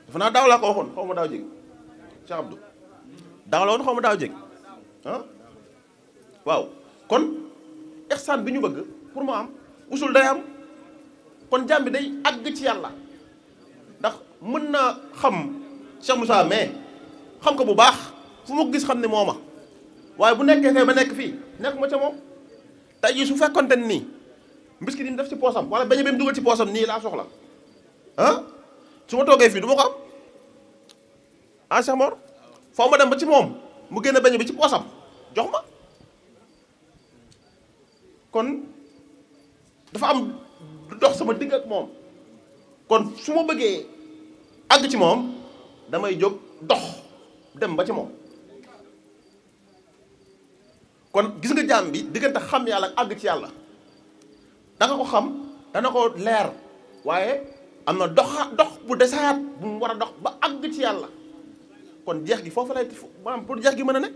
dafa naa daaw laa ko waxoon xaw ma daaw jég Cheikh Abdou daaw la woon xaw ma daaw jég waaw kon ihsan bi ñu bëgg pour mu am wusul day am kon jàmm bi day àgg ci yàlla ndax mën naa xam Cheikh Moussa mais xam ko bu baax fu ma ko gis xam ne mooma waaye bu nekkee fee ba nekk fii nekk ma ca moom tey jii su fekkonte nii mbiskit yi mu def ci poosam wala beñe bi mu dugal ci poosam nii laa soxla ah su ma toogee fii du ma ko am ah Cheikh Mor foo ma dem ba ci moom mu génne beñe bi ci poosam jox ma kon dafa am dox sama digg ak moom kon su ma bëggee àgg ci moom damay jóg dox dem ba ci moom kon gis nga jaam bi diggante xam yàlla ak àgg ci yàlla danga ko xam dana ko leer waaye am na dox bu desaat bu mu war a dox ba àgg ci yàlla kon jeex gi foofu lay maanaam pour jeex gi mën a ne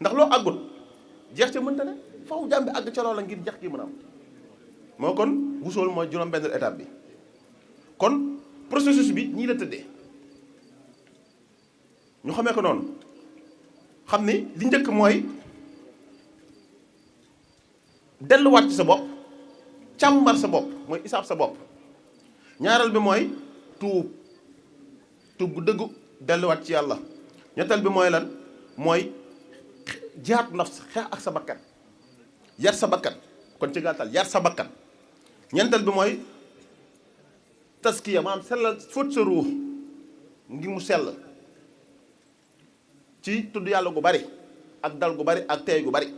ndax loo àggul jeex ca mënta ne faaw jaam bi àgg ca loola ngir jeex gi mën a am moo kon wusool mooy juróom-benn étape bi kon processus bi ñii la tëddee ñu xamee ko noonu xam ni li njëkk mooy delluwaat ci sa bopp càmbar sa bopp mooy isaab sa bopp ñaareel bi mooy tuub gu dëggu delluwaat ci yàlla ñetteel bi mooy lan mooy jihaad nafs xeex ak sa bakkan yar sa bakkan kon ci gàttal yar sa bakkan ñeenteel bi mooy taskiya maanaam sellal fóot sa ruux ngir mu sell ci tudd yàlla gu bari ak dal gu bari ak teey gu bari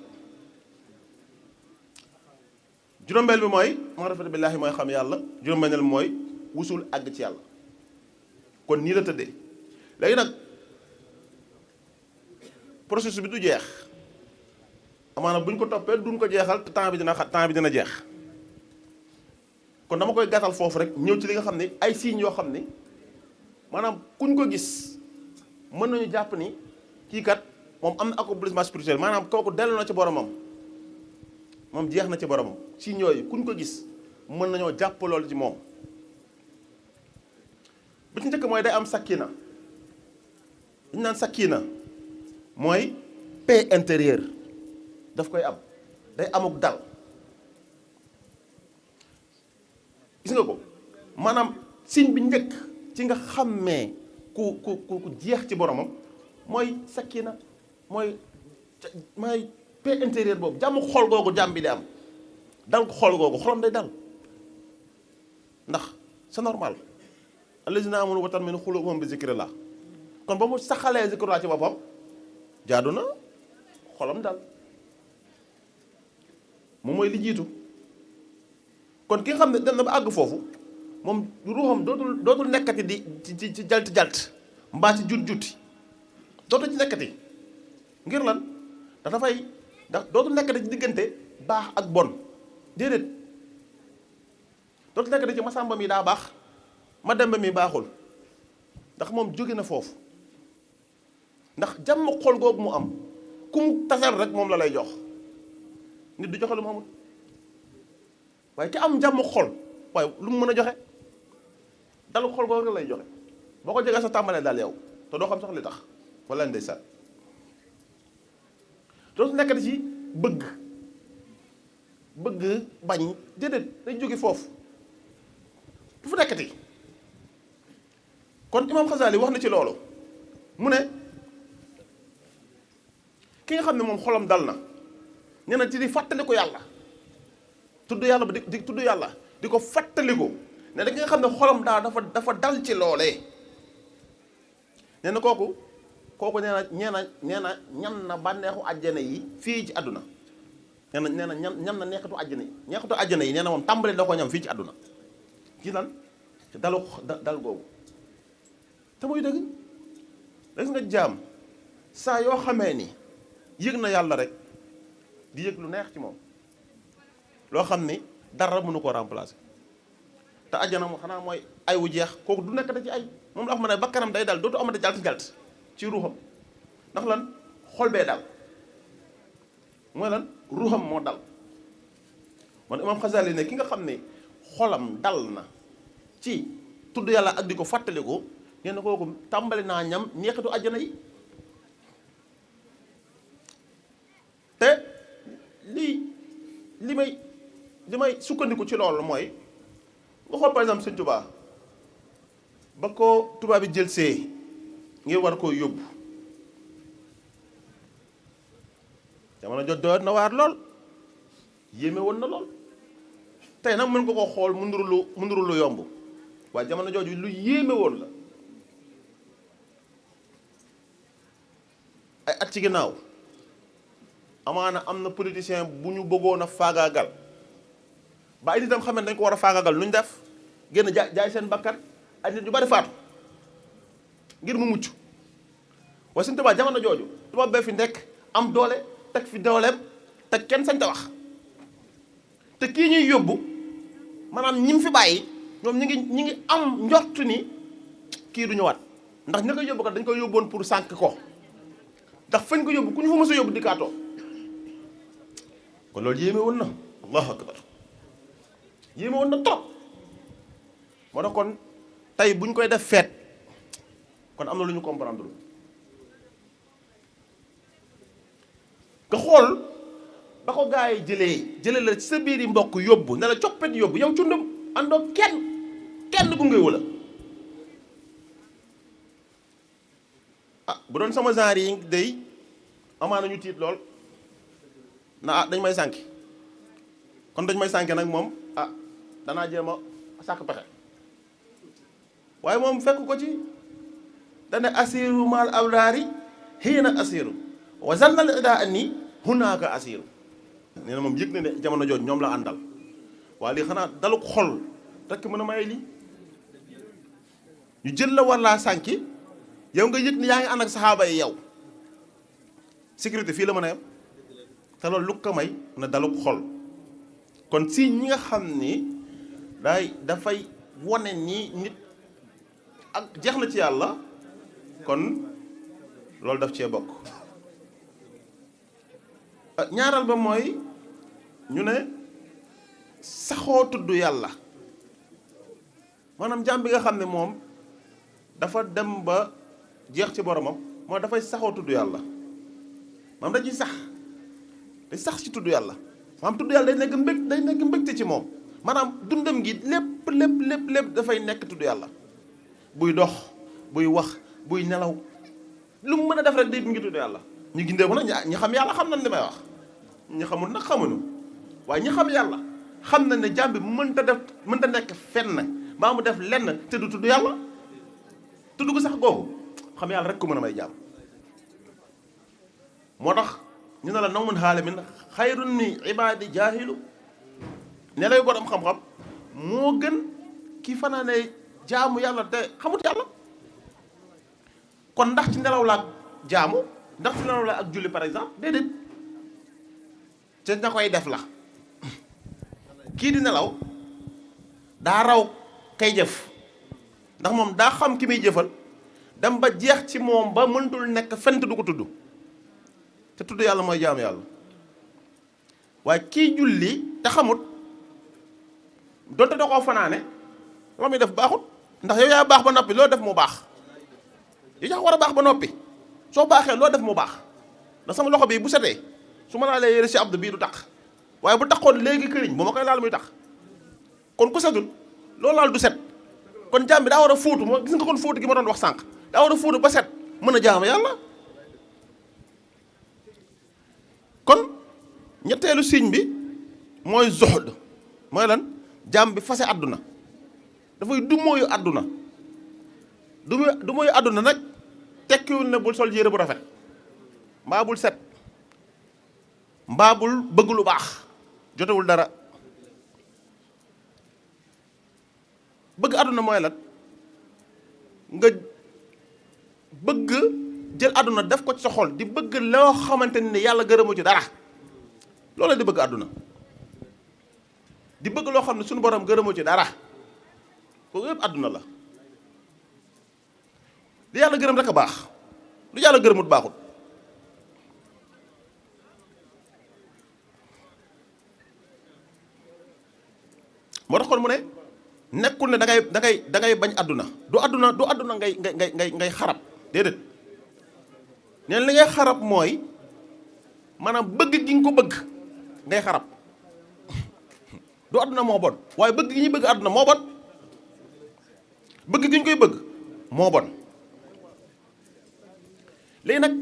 juróomeel bi mooy maarifatu billaahi mooy xam yàlla juróom-benneel bi mooy wusul àgg ci yàlla kon nii la tëddee léegi nag processus bi du jeex amaana bu ñu ko toppee duñ ko jeexal te temps bi dina jeex kon dama koy gàttal foofu rek ñëw ci li nga xam ne ay signes yoo xam ni maanaam kuñ ko gis mën nañu jàpp ni kii kat moom am na accomplissement spirituel maanaam kooku dellu na ci boromam moom jeex na ci boromam signes yooyu kuñ ko gis mën nañoo jàpp loolu ci moom bu ci njëkk mooy day am sakina li ñu naan sakina mooy paix intérieure daf koy am day amuk dal gis nga ko maanaam signe bi njëkk ci nga xàmmee ku jeex ci boromam mooy sakina mooy paix intérieure boobu jàmm xol googu jàmm bi di am dal ko xol googu xolam day dal ndax c'est normal allazina amanu wa tatma'innu qulubuhum bi zikrillah kon ba mu saxalee zikrillah ci boppam jaadu na xolam dal moom mooy li jiitu kon ki nga xam ne dem na ba àgg foofu moom ruuxam dootul nekkati di ci jalt mbaa ci juti dootul ci nekkati ngir lan ndax dootul nekkati ci diggante baax ak bon déedéet dootul nekkati ci masamba mi daa baax ma demba mi baaxul ndax moom jóge na foofu ndax jàmm xol googu mu am ku mu tasal rek moom la lay jox nit du joxe lu mu amul waaye ki am jàmm xol waaye lu mu mën a joxe dalu xol googu lay joxe boo ko jegee sa tàmbalee daal yow te doo xam sax li tax wala ndeysaan dootu nekkati ci bëgg bañ déedéet day jóge foofu du fa nekkati kon Imam Xasaali wax na ci loolu mu ne ki nga xam ne moom xolam dal na nee na ci di fàttaliku yàlla tudd yàlla ba di tudd yàlla di ko fàttaliku ne da nga xam ne xolam dafa dal ci loolee nee na kooku nee na ñam na bànneexu àjjana yi fii ci àdduna nee na ñam na neexatu àjjana yi nee na moom tàmbali da ko ñam fii ci àdduna ci lan ci dal googu te muy dëgg gis nga jaam saa yoo xamee ni yëg na yàlla rek di yëg lu neex ci moom loo xam ni dara mënu ko remplacer te àjjana moom xanaa mooy ay wu jeex kooku du nekk da ci ay moom la wax ma ne bakkanam day dal dootu amati jalt ci ruuxam ndax lan xol bee dal mooy lan ruuxam moo dal man Imam Xasaali ne ki nga xam ne xolam dal na ci tudd yàlla ak di ko fàttaliku nee na kooku tàmbali naa ñam neexitu àjjana yi te li may sukkandiku ci loolu mooy nga xool par exemple Sëñ Tuubaa ba ko tubaab bi jël see ngir war koo yóbbu jamono jot doot na waar lool yéeme woon na lool tey nag mën nga ko xool mu nduru lu yomb waaye jamono jooju lu yéeme woon la. ay at ci ginnaaw amaana am na politicien bu ñu bëggoon a faagaagal ba ay nitam xam ne dañ ko war a faagaagal nu ñu def génn jaay seen bakkan ay nit ñu bari faatu ngir mu mucc waaye suñu tubaab jamono jooju tubaab bee fi nekk am doole teg fi dooleem te kenn sañ ta wax te kii ñuy yóbbu maanaam ñi mu fi bàyyi ñoom ñi ngi am njort ni kii du ñëwaat ndax ña koy yóbbu kat dañ koy yóbboon pour sànq ko ndax fañ ko yóbbu ku ñu fa mës a yóbbu dikkaatoo kon loolu yéeme woon na allahu akbar yéeme woon na trop moo tax kon tey bu ñu koy def feet kon am na lu ñu comprendre nga xool ba ko gaa yi jëlee la ci sa biir yi mbokk yóbbu ne la coppet yóbbu yow cundum àndoo kenn gunge wala bu doon sama genre yi day amaana ñu tiit lool na dañ may sànki kon dañ may sànki nag moom danaa jéem a sàkk pexe waaye moom fekk ko ci dane asiru mal abraari hiina asiru wa zannal ida anni hunaaka asiru nee na moom yëg na ne jamono jooju ñoom la àndal waaye lii xanaa daluk xol rekk mën a maye lii ñu jël la war laa sànki yow nga yëg ni yaa ngi ànd ak saxaaba yi yow sécurité fii la mën a yem te loolu lu ko may na daluk xol kon si ñi nga xam ni dafay wane ni nit ak jeex na ci yàlla kon loolu daf cee bokk ñaaral ba mooy ñu ne saxoo tudd yàlla maanaam jaam bi nga xam ne moom dafa dem ba jeex ci boromam moo dafay saxoo tudd yàlla maanaam dañuy sax ci tudd yàlla maanaam tudd yàlla day nekk mbégte ci moom maanaam dundam gi lépp dafay nekk tudd yàlla buy dox buy wax buy nelaw lu mu mën a def rek day ngi tudd yàlla ñu gindeeku nag ñi xam yàlla xam nañ li may wax ñi xamul nag xamuñu waaye ñi xam yàlla xam nañ ne jaam bi mënta nekk fenn mbaa mu def lenn te du tudd yàlla tudd ko sax googu xam yàlla rek ko mën a may jaam moo tax ñu ne la naw mun xaale min xayrun mi ibaadi jaahilu ne lay borom xam-xam moo gën ki fanaane jaamu yàlla te xamut yàlla kon ndax ci nelaw la ak jaamu ndax ci nelaw la ak julli par exemple déedéet te ña koy def la kii di nelaw daa raw kay jëf ndax moom daa xam ki muy jëfal dem ba jeex ci moom ba mëntul nekk fent du ko tudd te tudd yàlla mooy jaamu yàlla waaye kii julli te xamut donte da koo fanaane la muy def baaxut ndax yow yaa baax ba noppi loo def mu baax yow yaa war a baax ba noppi soo baaxee loo def mu baax ndax sama loxo bii bu setee su ma laalee yére si abdu bii du tax waaye bu taxoon léegi këriñ bu ma koy laal muy tax kon ku setul loolu laal du set kon jaam bi daa war a fóotu moo gis nga kon fóotu gi ma doon wax sànq daa war a fóotu ba set mën a jaamu yàlla kon ñetteelu signe bi mooy zuhd mooy lan jaam bi fase àdduna dafay dumóoyu àdduna dumóoyu àdduna nag tekkiwul ne bul sol yére bu rafet mbaa bul set mbaa bul bëgg lu baax jotewul dara bëgg àdduna mooy lan nga bëgg jël àdduna def ko ci sa xol di bëgg loo xamante ni yàlla gërëmu ci dara loolu di bëgg àdduna di bëgg loo xam ne suñu borom gërëmu ci dara kooku yëpp àdduna la li yàlla gërëm rek a baax lu yàlla gërëmut baaxut moo tax kon mu ne nekkul ne da ngay bañ àdduna du àdduna ngay xarab déedéet neen li ngay xarab mooy maanaam bëgg gi nga ko bëgg ngay xarab du àdduna moo bon waaye bëgg gi ñuy bëgg àdduna moo bon bëgg gi ñu koy bëgg moo bon léegi nag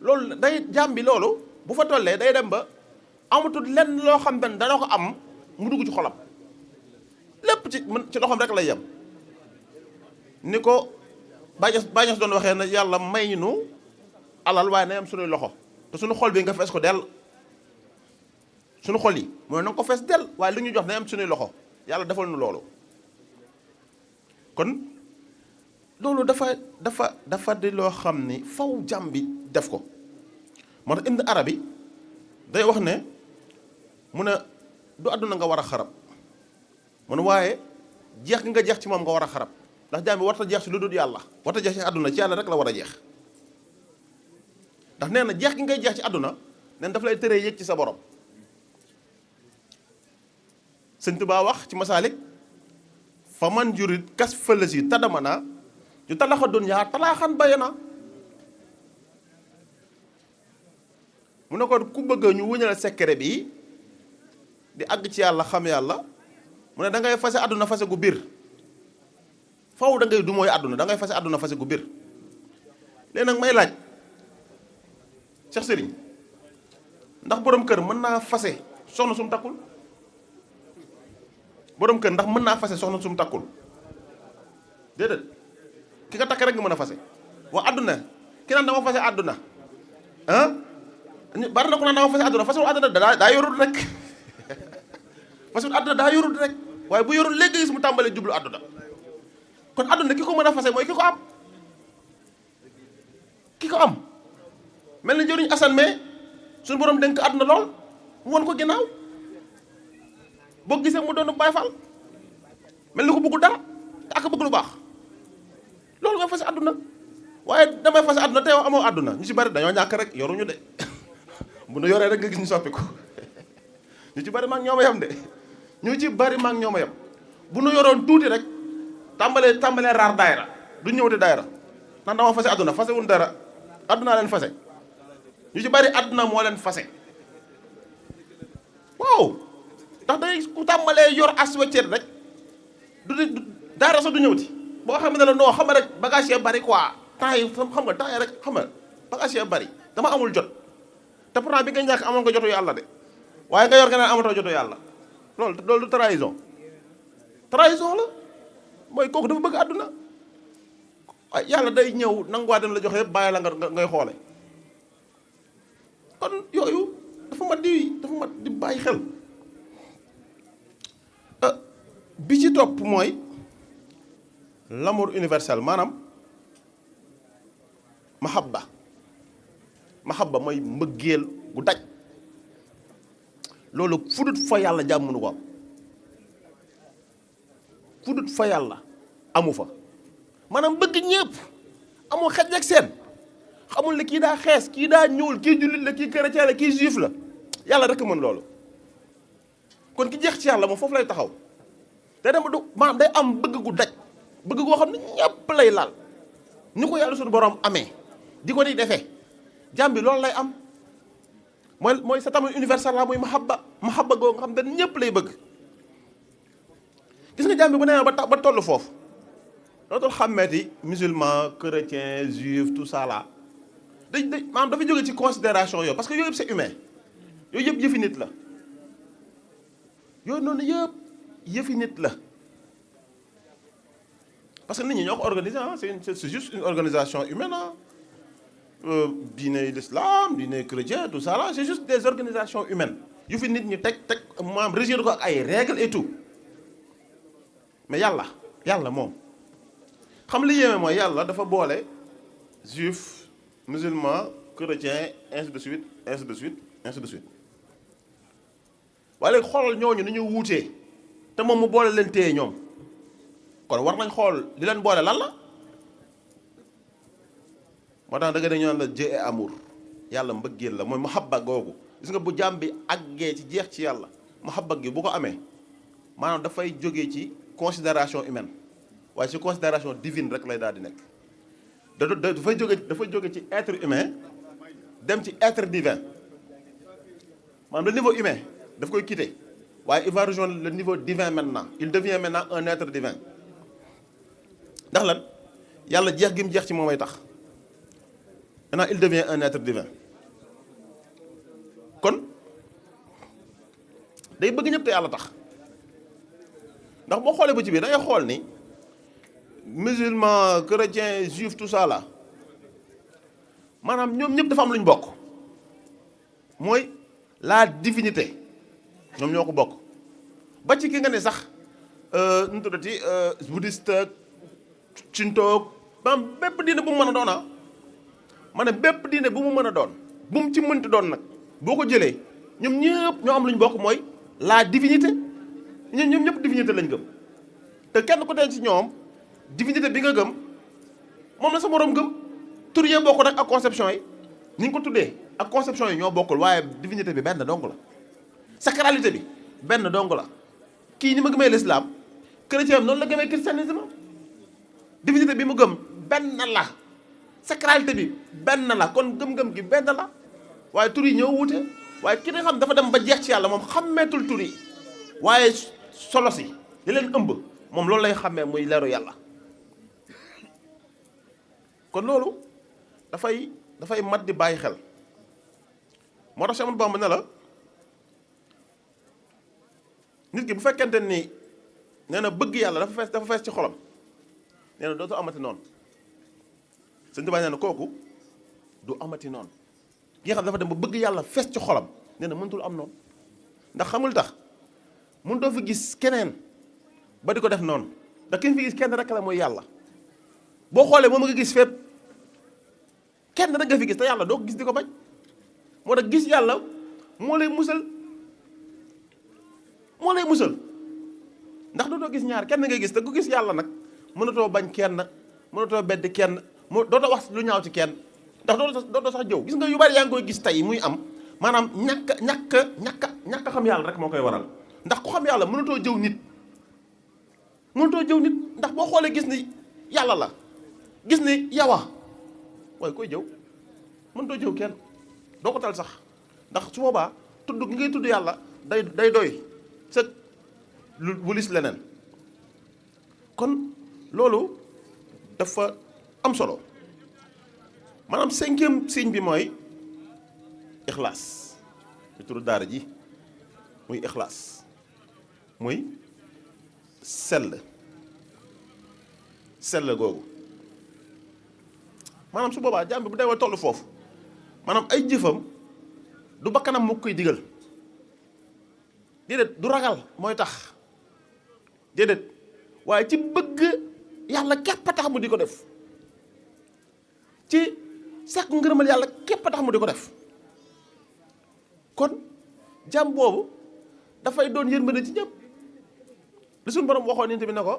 loolu day jaam bi loolu bu fa tollee day dem ba amatul lenn loo xam ne dana ko am mu dugg ci xolam ci loxoom rek lay yem ni ko bàñes doon waxee na yàlla may ñu alal waaye na yem suñuy loxo te suñu xol bi nga fees ko dell suñu xol yi mooy na nga ko fees dell waaye li ñu jox na yem suñuy loxo yàlla defal nu loolu kon loolu dafa di loo xam ni faw jàmm bi def ko moo tax Ibn Arabi day wax ne mu ne du àdduna nga war a xarab mu ne waaye jeex gi nga jeex ci moom nga war a xarab ndax jaam bi warta jeex ci lu dul yàlla warta jeex ci àdduna ci yàlla rek la war a jeex ndax nee na jeex gi ngay jeex ci àdduna neen daf lay tëree yëg ci sa borom Sëñ Tuubaa wax ci Masaalik fa man jurit kas fëlasi tadamana ñu talaxa dunya talaaxan bayana mu ne ko ku bëgg ñu wëñal secret bi di àgg ci yàlla xam yàlla mu ne da ngay fase àdduna fase gu biir faw da ngay du mooy àdduna da ngay fase àdduna fase gu biir léegi nag may laaj Cheikh Serigne ndax borom kër mën naa fase soxna sum takkul borom kër ndax mën naa fase soxna sum takkul déedéet ki nga takk rek nga mën a fase waa àdduna ki naan dama fase àdduna ah bari na ko naan dama fase àdduna fasewul àdduna daa yorul rek fasewul àdduna daa yorul rek waaye bu yorul léegi gis mu tàmbalee jublu àdduna kon àdduna ki ko mën a fase mooy ki ko am mel na jëriñ Assane mais suñu borom dénk àdduna lool mu won ko ginnaaw boo gisee mu doon Baay Faal mel ni ko bëggul dara te ak bëgg lu baax loolu nga fase àdduna waaye damay fase àdduna te yow amoo àdduna ñu ci bari dañoo ñàkk rek yoruñu de bu nu yoree rek nga gis ñu soppi ko ñu ci bari maag ñoo ma yem de ñu ci bari maag ñoo ma yem bu nu yoroon tuuti rek tàmbalee raar daayira du ñëwati daayira ndax dama fase àdduna fase wun dara àdduna leen fase ñu ci bari àdduna moo leen fase waaw ndax day ku tàmbalee yor as weccet rek du daayira sax du ñëwati boo xam ne la non xam nga rek bagage yi bari quoi temps yi xam nga temps yi rek xam nga bagage yi bari dama amul jot te pourtant bi nga ñàkk amoon nga jotu yàlla de waaye nga yor nga naan amatoo jotu yàlla loolu du trahison la mooy kooku dafa bëgg àdduna waaye yàlla day ñëw nanguwaat la joxe yëpp bàyyi la nga ngay xoole kon yooyu dafa mat di bàyyi xel bi ci topp mooy l'amour universel maanaam mahabba mooy mbëggeel gu daj loolu fudut fa yàlla jàmm mënu ko am fudut fa yàlla amu fa maanaam bëgg ñëpp amul xej ak seen xamul ne kii daa xees kii daa ñuul kii jullit la kii chrétien la kii juif la yàlla rek mën loolu kon ki jeex ci yàlla moom foofu lay taxaw day dem du maanaam day am bëgg gu daj bëgg goo xam ne ñëpp lay laal ni ko yàlla suñu borom amee di ko di defee jàmm bi loolu lay am mooy sa tamit universel la muy mahabba goo nga xam ne ñëpp lay bëgg gis nga jàmm bi bu nee ba toll foofu dootul xàmmeeti musulman chrétien juif tout ça là maanaam dafa jóge ci considération yooyu parce que yooyu yëpp c'est humain yooyu yëpp yëfi nit la yooyu noonu yëpp yëfi nit la parce que nit ñi ñoo ko organisé ah c'est juste une organisation humaine ah diine l'islam diine chrétien tout ça là c'est juste des organisations humaines yu fi nit ñi teg maanaam régir ko ak ay règles et tout mais yàlla moom xam li yéeme mooy yàlla dafa boole juif musulman chrétien ainsi de suite ainsi de suite ainsi de suite waaye léegi xoolal ñooñu ni ñu wuutee te moom mu boole leen téye ñoom kon war nañ xool li leen boole lan la moo tax da nga ñu naan la Dieu est amour yàlla mbëggeel la mooy mahabba googu gis nga bu jaam bi àggee ci jeex ci yàlla mahabba gi bu ko amee maanaam dafay jógee ci considération humaine waaye ci considération divine rek lay daal di nekk dafay jóge ci être humain dem ci être divin maanaam le niveau humain daf koy quitter waaye il va rejoindre le niveau divin maintenant il devient maintenant un être divin ndax lan yàlla jeex gi mu jeex ci moom ay tax maintenant il devient un être divin kon day bëgg ñëpp te yàlla tax ndax boo xoolee ba ci biir da ngay xool ni musulman chrétien juif tout ça là maanaam ñoom ñëpp dafa am lu ñu bokk mooy la divinité ñoom ñoo ko bokk ba ci ki nga ne sax nu mu tuddati bouddhiste shinto maanaam bépp diine bu mu mën a doon ma ne bépp diine bu mu mën a doon bu mu ci mënti doon nag boo ko jëlee ñoom ñëpp ñoo am lu ñu bokk mooy la divinité ñoom ñëpp divinité lañ gëm te kenn ku nekk ci ñoom divinité bi nga gëm moom la sa moroom gëm tur yee bokk nag ak conception yi ni nga ko tuddee ak conception yi ñoo bokkul waaye divinité bi benn dong la sacralité bi benn dong la kii ni ma gëmee l'islam chrétien bi noonu la gëmee christianisme divinité bi mu gëm benn la sacralité bi benn la kon gëm-gëm gi benn la waaye tur yi ñoo wuute waaye ki nga xam dafa dem ba jeex ci yàlla moom xàmmeetul tur yi waaye solo si li leen ëmb moom loolu lay xàmmee muy leeru yàlla kon loolu dafay mat di bàyyi xel moo tax Cheikh Ahmadou Bamba ne la nit ki bu fekkente ni nee na bëgg yàlla dafa fees ci xolam nee na dootu amati noonu Sëñ Tuubaa nee na kooku du amati noonu ki nga xam dafa dem ba bëgg yàlla fees ci xolam nee na mënatul am noonu ndax xamul tax mun doo fi gis keneen ba di ko def noonu ndax ki fi gis kenn rek la mooy yàlla boo xoolee moom nga gis fépp kenn rek nga fi gis te yàlla doo ko gis di ko bañ moo tax gis yàlla moo lay musal ndax dootoo gis ñaar kenn ngay gis te ku gis yàlla nag mënatoo bañ kenn mënatoo bedd kenn dootoo wax lu ñaaw ci kenn ndax dootoo sax jëw gis nga yu bari yaa ngi koy gis tey muy am maanaam ñàkk xam yàlla rek moo koy waral ndax ku xam yàlla mënatoo jëw nit ndax boo xoolee gis ni yàlla la gis ni yawa waaye koy jëw mënatoo jëw kenn doo ko tal sax ndax su boobaa tudd gi ngay tudd yàlla day doy sa lu wulis leneen kon loolu dafa am solo maanaam 5e signe bi mooy ixlaas ci turu daara ji muy ixlaas muy sell googu maanaam su boobaa jaam bi bu dee tollu foofu maanaam ay jëfam du bakkanam mu koy digal déedéet du ragal mooy tax déedéet waaye ci bëgg yàlla képp a tax mu di ko def ci sàkk ngërëmal yàlla képp a tax mu di ko def kon jaam boobu dafay doon yërmande ci ñëpp li suñu borom waxoon nit bi ne ko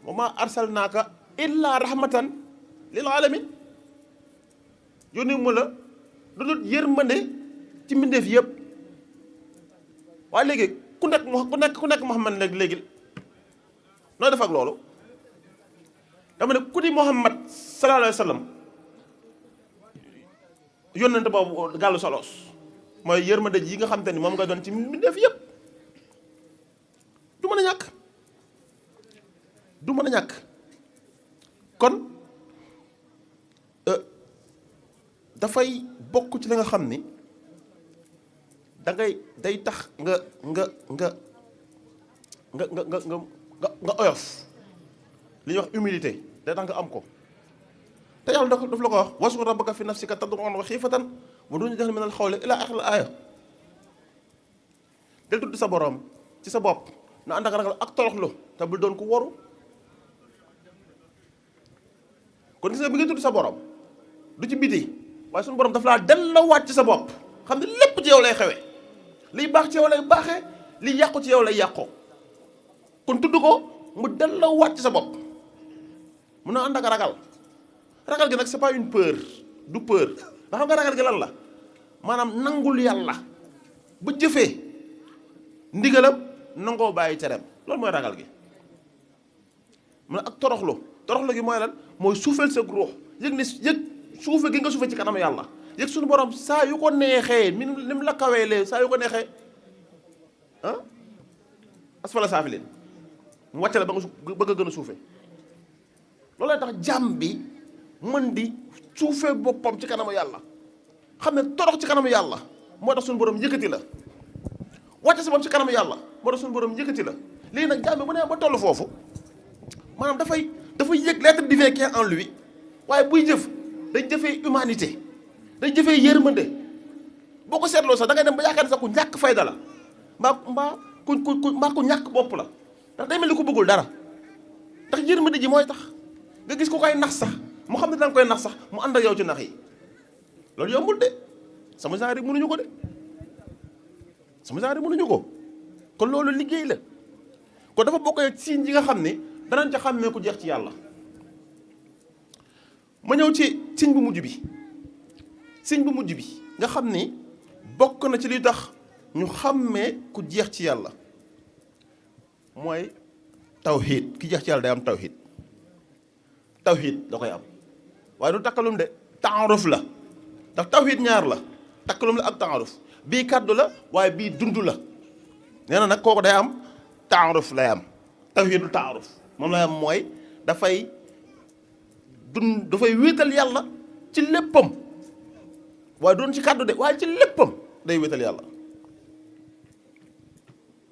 wa maa arsalnaaka illaa rahmatan lil alamin yónni mu la du dul yërmande ci mbindeef yëpp waaye léegi ku nekk Muhammad léegi nooy def ak loolu dama ne ku di Muhammad sallallahu alayhi wa sallam yónnante boobu gàllu solos mooy yërmande ji nga xam te ni moom nga doon ci mbindeef yëpp du mën a ñàkk kon dafay bokk ci li nga xam ni day tax nga oyof li ñuy wax humilité day tax nga am ko te yàlla daf la ko wax waskur rabbaka fi nafsika tadarruan wa xiifatan wa duuna jahri min al xawli ila axiril aaya del tudd sa borom ci sa bopp na ànd ak ragal ak toroxlu te bul doon ku waru kon gis nga bi nga tudd sa borom du ci biti waaye suñu borom daf laa delloowaat ci sa bopp xam ne lépp ci yow lay xewe liy baax ci yow lay baaxee liy yàqu ci yow lay yàqoo kon tudd ko mu delloowaat ci sa bopp mun na ànd ak ragal gi nag c'est pas une peur du peur nga xam nga ragal gi lan la maanaam nangul yàlla ba jëfee ndigalam nangoo bàyyi tereem loolu mooy ragal gi mu ne ak toroxlu gi mooy lan mooy suufeel sa ruux yëg suufe gi nga suufe ci kanam yàlla yëg suñu borom saa yu ko neexee ni mu la kaweelee saa yu ko neexee asfala saafiliin mu wàcce la ba nga bëgg a gën a suufe loolu lay tax jàmm bi mën di suufee boppam ci kanamu yàlla xam ne torox ci kanamu yàlla moo tax suñu borom yëkkati la wàcce sa bopp ci kanamu yàlla moo tax suñu borom yëkkati la léegi nag jaam bi bu nee ba toll foofu maanaam dafay yëg l'être divin qui est en lui waaye buy jëf day jëfee humanité day jëfee yërmande boo ko seetloo sax da ngay dem ba yaakaar ne sax ku ñàkk fayda la mbaa ku ñàkk bopp la ndax day mel ni ku bëggul dara ndax yërmande ji mooy tax nga gis ku koy nax sax mu xam ne danga koy nax sax mu ànd ak yow ci nax yi loolu yombul de sama genre yi mënuñu ko de sama genre yi mënuñu ko kon loolu liggéey la kon dafa bokk ci yi nga xam ne danañ ca xàmmee ku jeex ci yàlla. ma ñëw ci signe bu mujj bi nga xam ni bokk na ci li tax ñu xàmmee ku jeex ci yàlla mooy tawxiid. ki jeex ci yàlla day am tawxiid da koy am waaye du takkalum de taaruf la ndax tawxiid ñaar la takkalum la ak taaruf bii kàddu la waaye bii dund la nee na nag kooku day am taaruf lay am tawxiidul taaruf moom lay am mooy dafay wéetal yàlla ci léppam waaye doon ci kàddu de waaye ci léppam day wéetal yàlla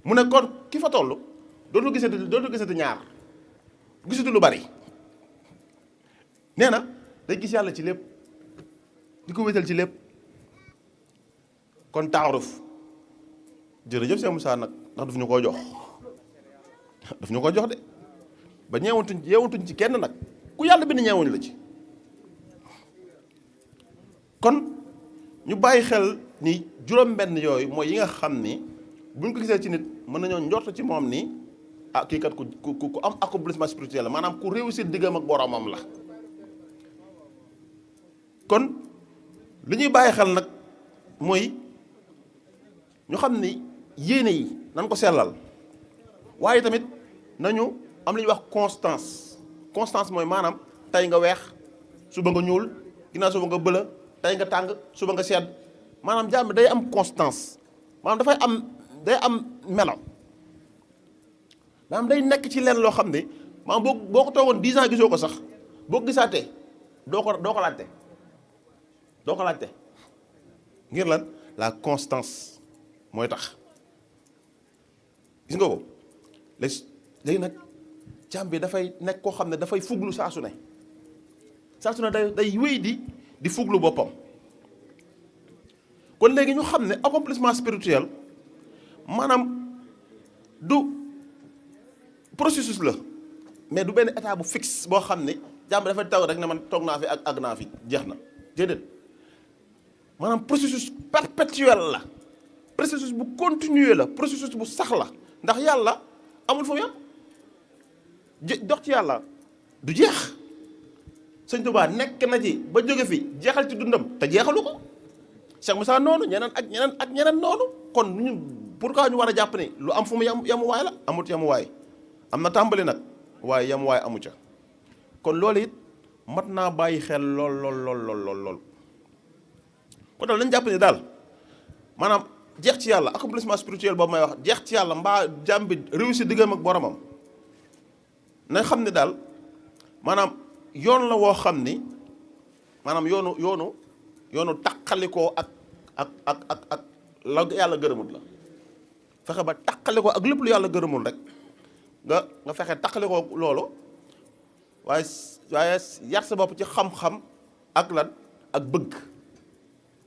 mu ne kon ki fa toll dootu gisati ñaar gisatu lu bari nee na day gis yàlla ci lépp di ko wéetal ci lépp kon taaruf jërëjëf Cheikh Moussa nag ndax daf ñu koo jox de ba ñeewatuñ ci kenn nag ku yàlla bind ñeewuñu la ci kon ñu bàyyi xel ni juróom-benn yooyu mooy yi nga xam ni buñ ko gisee ci nit mën nañoo njort ci moom ni kii kat ku am accomplissement spirituel la maanaam ku réussir diggam ak boromam la. kon li ñuy bàyyi xel nag mooy ñu xam ni yéene yi nan ko sellal waaye tamit nañu am li ñuy wax constance mooy maanaam tey nga weex suba nga ñuul ginnaaw suba nga bëla tey nga tàng suba nga sedd maanaam jaam bi day am constance maanaam day am melo maanaam day nekk ci leen loo xam ne maanaam boo ko toogoon 10 ans gisoo ko sax boo ko gisaatee doo ko laajte ngir lan la constance mooy tax gis nga ko léegi nag jaam bi dafay nekk koo xam ne dafay fuglu saa su ne day wéy di fuglu boppam kon léegi ñu xam ne accomplissement spirituel maanaam du processus la mais du benn état bu fixe boo xam ne jaam bi dafay taw rek ne man toog naa fi ak àgg naa fi jeex na déedéet maanaam processus perpétuel la processus bu continuer la processus bu sax la ndax yàlla amul fu mu yam dox ci yàlla du jeex sëñ Tuubaa nekk na ci ba jóge fi jeexal ci dundam te jeexalu ko Cheikh Moussa noonu ñeneen ak ñeneen noonu kon ñun pourquoi ñu war a jàpp ni lu am fu mu yamuwaay la amut yamuwaay am na tàmbali nag waaye yamuwaay amu ca kon loolu it mat naa bàyyi xel lool kon daal lañ jàpp ni daal maanaam jeex ci yàlla accomplissement spirituel boobu may wax jeex ci yàlla mbaa jàmm bi réussir diggam ak boromam na xam ne daal maanaam yoon la woo xam ni maanaam yoonu taqalikoo ak la yàlla gërëmul la fexe ba taqalikoo ak lépp lu yàlla gërëmul rek nga fexe taqalikoo loolu waaye yar sa bopp ci xam-xam ak lan ak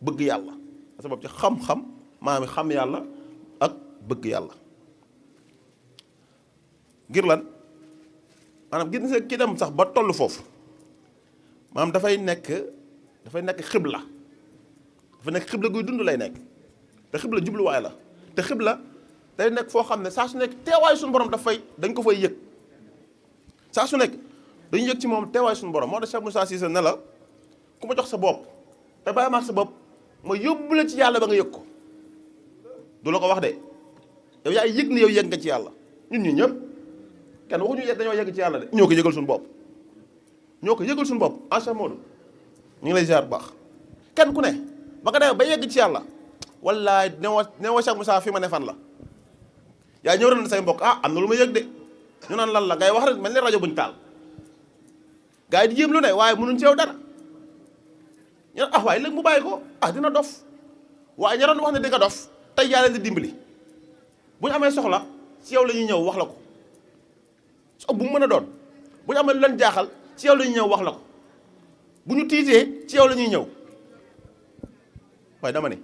bëgg yàlla sa bopp ci xam-xam maanaam xam yàlla ak bëgg yàlla ngir lan maanaam gis nga ki dem sax ba toll foofu maanaam dafay nekk xibla guy dund lay nekk te xibla jubluwaay la te xibla day nekk foo xam ne saa su nekk teewaayu suñu borom dañ ko fay yëg saa su nekk dañu yëg ci moom teewaayu suñu borom moo tax Cheikh Moussa Cissé ne la ku ma jox sa bopp te bàyyi ma sa bopp ma yóbbu la ci yàlla ba nga yëg ko du la ko wax de yow yaay yëg ni yow yëg nga ci yàlla ñun ñi ñëpp kenn waxuñu yegg dañoo yegg ci yàlla de ñoo ko yëgal suñu bopp Cheikh Modou ñu ngi lay ziar bu baax kenn ku ne ba nga demee ba yegg ci yàlla wallaay ne wa Cheikh Moussa fi ma ne fan la yaa ñëw ren say mbokk am na lu ma yëg de ñu naan lan la ngay wax rek mel ni rajo buñ taal gars yi di jéem lu ne waaye mënuñ ci yow dara ñu ne waaye léegi mu bàyyi ko dina dof waaye ña doon wax ne di nga dof tey yaa leen di dimbali bu ñu amee soxla ci yow la ñuy ñëw wax la ko bu mu mën a doon bu ñu amee lu leen jaaxal ci yow la ñuy ñëw wax la ko bu ñu tiitee ci yow la ñuy ñëw waaye dama ne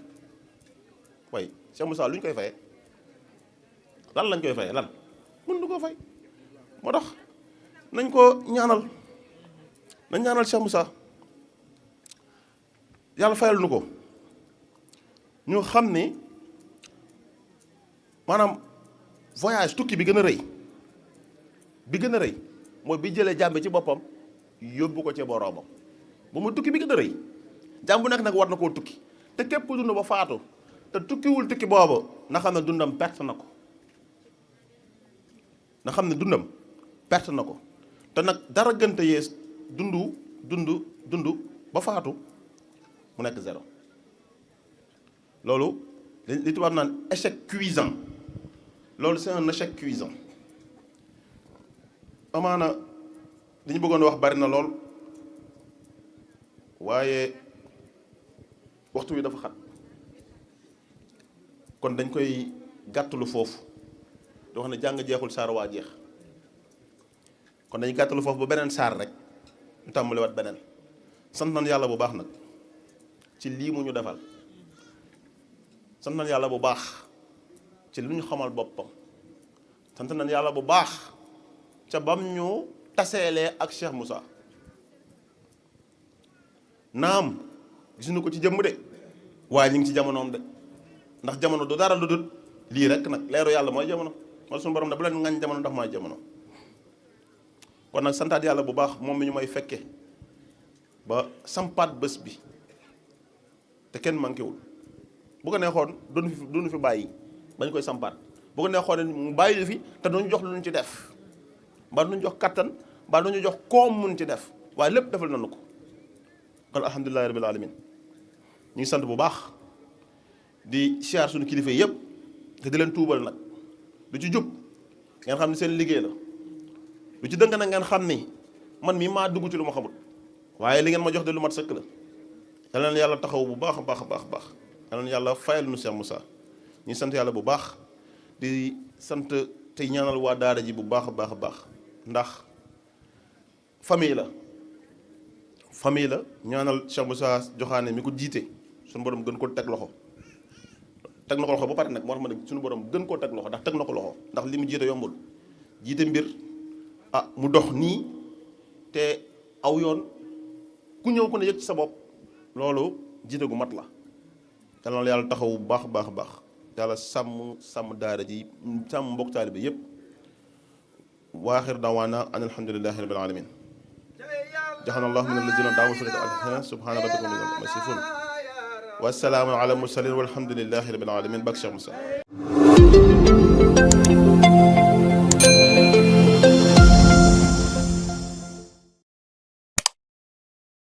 waaye Cheikh Moussa lu ñu koy fayee lan lañ koy fayee lan mën du ko fay moo tax nañ ko ñaanal Cheikh Moussa yàlla fayal nu ko ñu xam ni maanaam voyage tukki bi gën a rëy mooy bi jëlee jàmbe ci boppam yóbbu ko ci boroomam bu mu tukki bi gën a rëy jàmbu nekk nag war na koo tukki te képp ku dund ba faatu te tukkiwul tukki boobu na xam ne dundam perte na ko te nag dara gënta yees dund ba faatu mu nekk zéro loolu li tubaab naan échec cuisant loolu c'est un échec cuisant amaana li ñu bëggoon wax bari na lool waaye waxtu wi dafa xat kon dañ koy gàttalu foofu di wax ne jàng jeexul saar waa jeex kon dañuy gàttalu foofu ba beneen saar rek ñu tàmbaliwaat beneen sant nañ yàlla bu baax nag ci lii mu ñu defal sant nañ yàlla bu baax ci lu ñu xamal boppam sant nañ yàlla bu baax ca bam ñu taseelee ak Cheikh Moussa naam gisuñu ko ci jëmm de waaye ñu ngi ci jamonoom de ndax jamono du dara lu dul lii rek nag leeru yàlla mooy jamono mooy suñu borom da bu leen ngañ jamono ndax mooy jamono kon nag santaat yàlla bu baax moom mi ñu may fekke ba sampaat bés bi te kenn manqué wul bu ko neexoon duñu fi bàyyi bañ koy sampaat bu ko neexoon mu bàyyi fi te duñu jox lu ñu ci def mbaa duñu jox kattan mbaa duñu jox koom mun ci def waaye lépp defal nañu ko kon alhamdulilahi rabbil alamin ñu ngi sant bu baax di siyaar suñu kilifa yëpp te di leen tuubal nag lu ci jub ngeen xam ne seen liggéey la lu ci dëng nag ngeen xam ni man mii maa dugg ci lu ma xamul waaye li ngeen ma jox de lu mat sëkk la yal na yàlla taxaw bu baax a baax a baax a baax yal na yàlla fayal nu Cheikh Moussa ñu sant yàlla bu baax di sant tey ñaanal waa daara ji bu baax a baax a baax ndax famille la ñaanal Cheikh Moussa Joxaane mi ko jiite suñu borom gën ko teg loxo teg na ko loxo ba pare nag moo tax ma ne suñu borom gën koo teg loxo ndax teg na ko loxo ndax li mu jiite yombul jiite mbir mu dox nii te aw yoon ku ñëw ku ne yëg ci sa bopp loolu jiite gu mat la te loolu yàlla taxaw bu baax a baax a baax yàlla sàmm daara ji sàmm mbokk taalibe yëpp waaxir daawaana an alhamdulillahi rabbil alamin jaxana allah min alladina daawu firata alhina subhana rabbika ma yasifun wa salaamun ala mursalin walhamdulillahi rabbil alamin bak Cheikh Moussa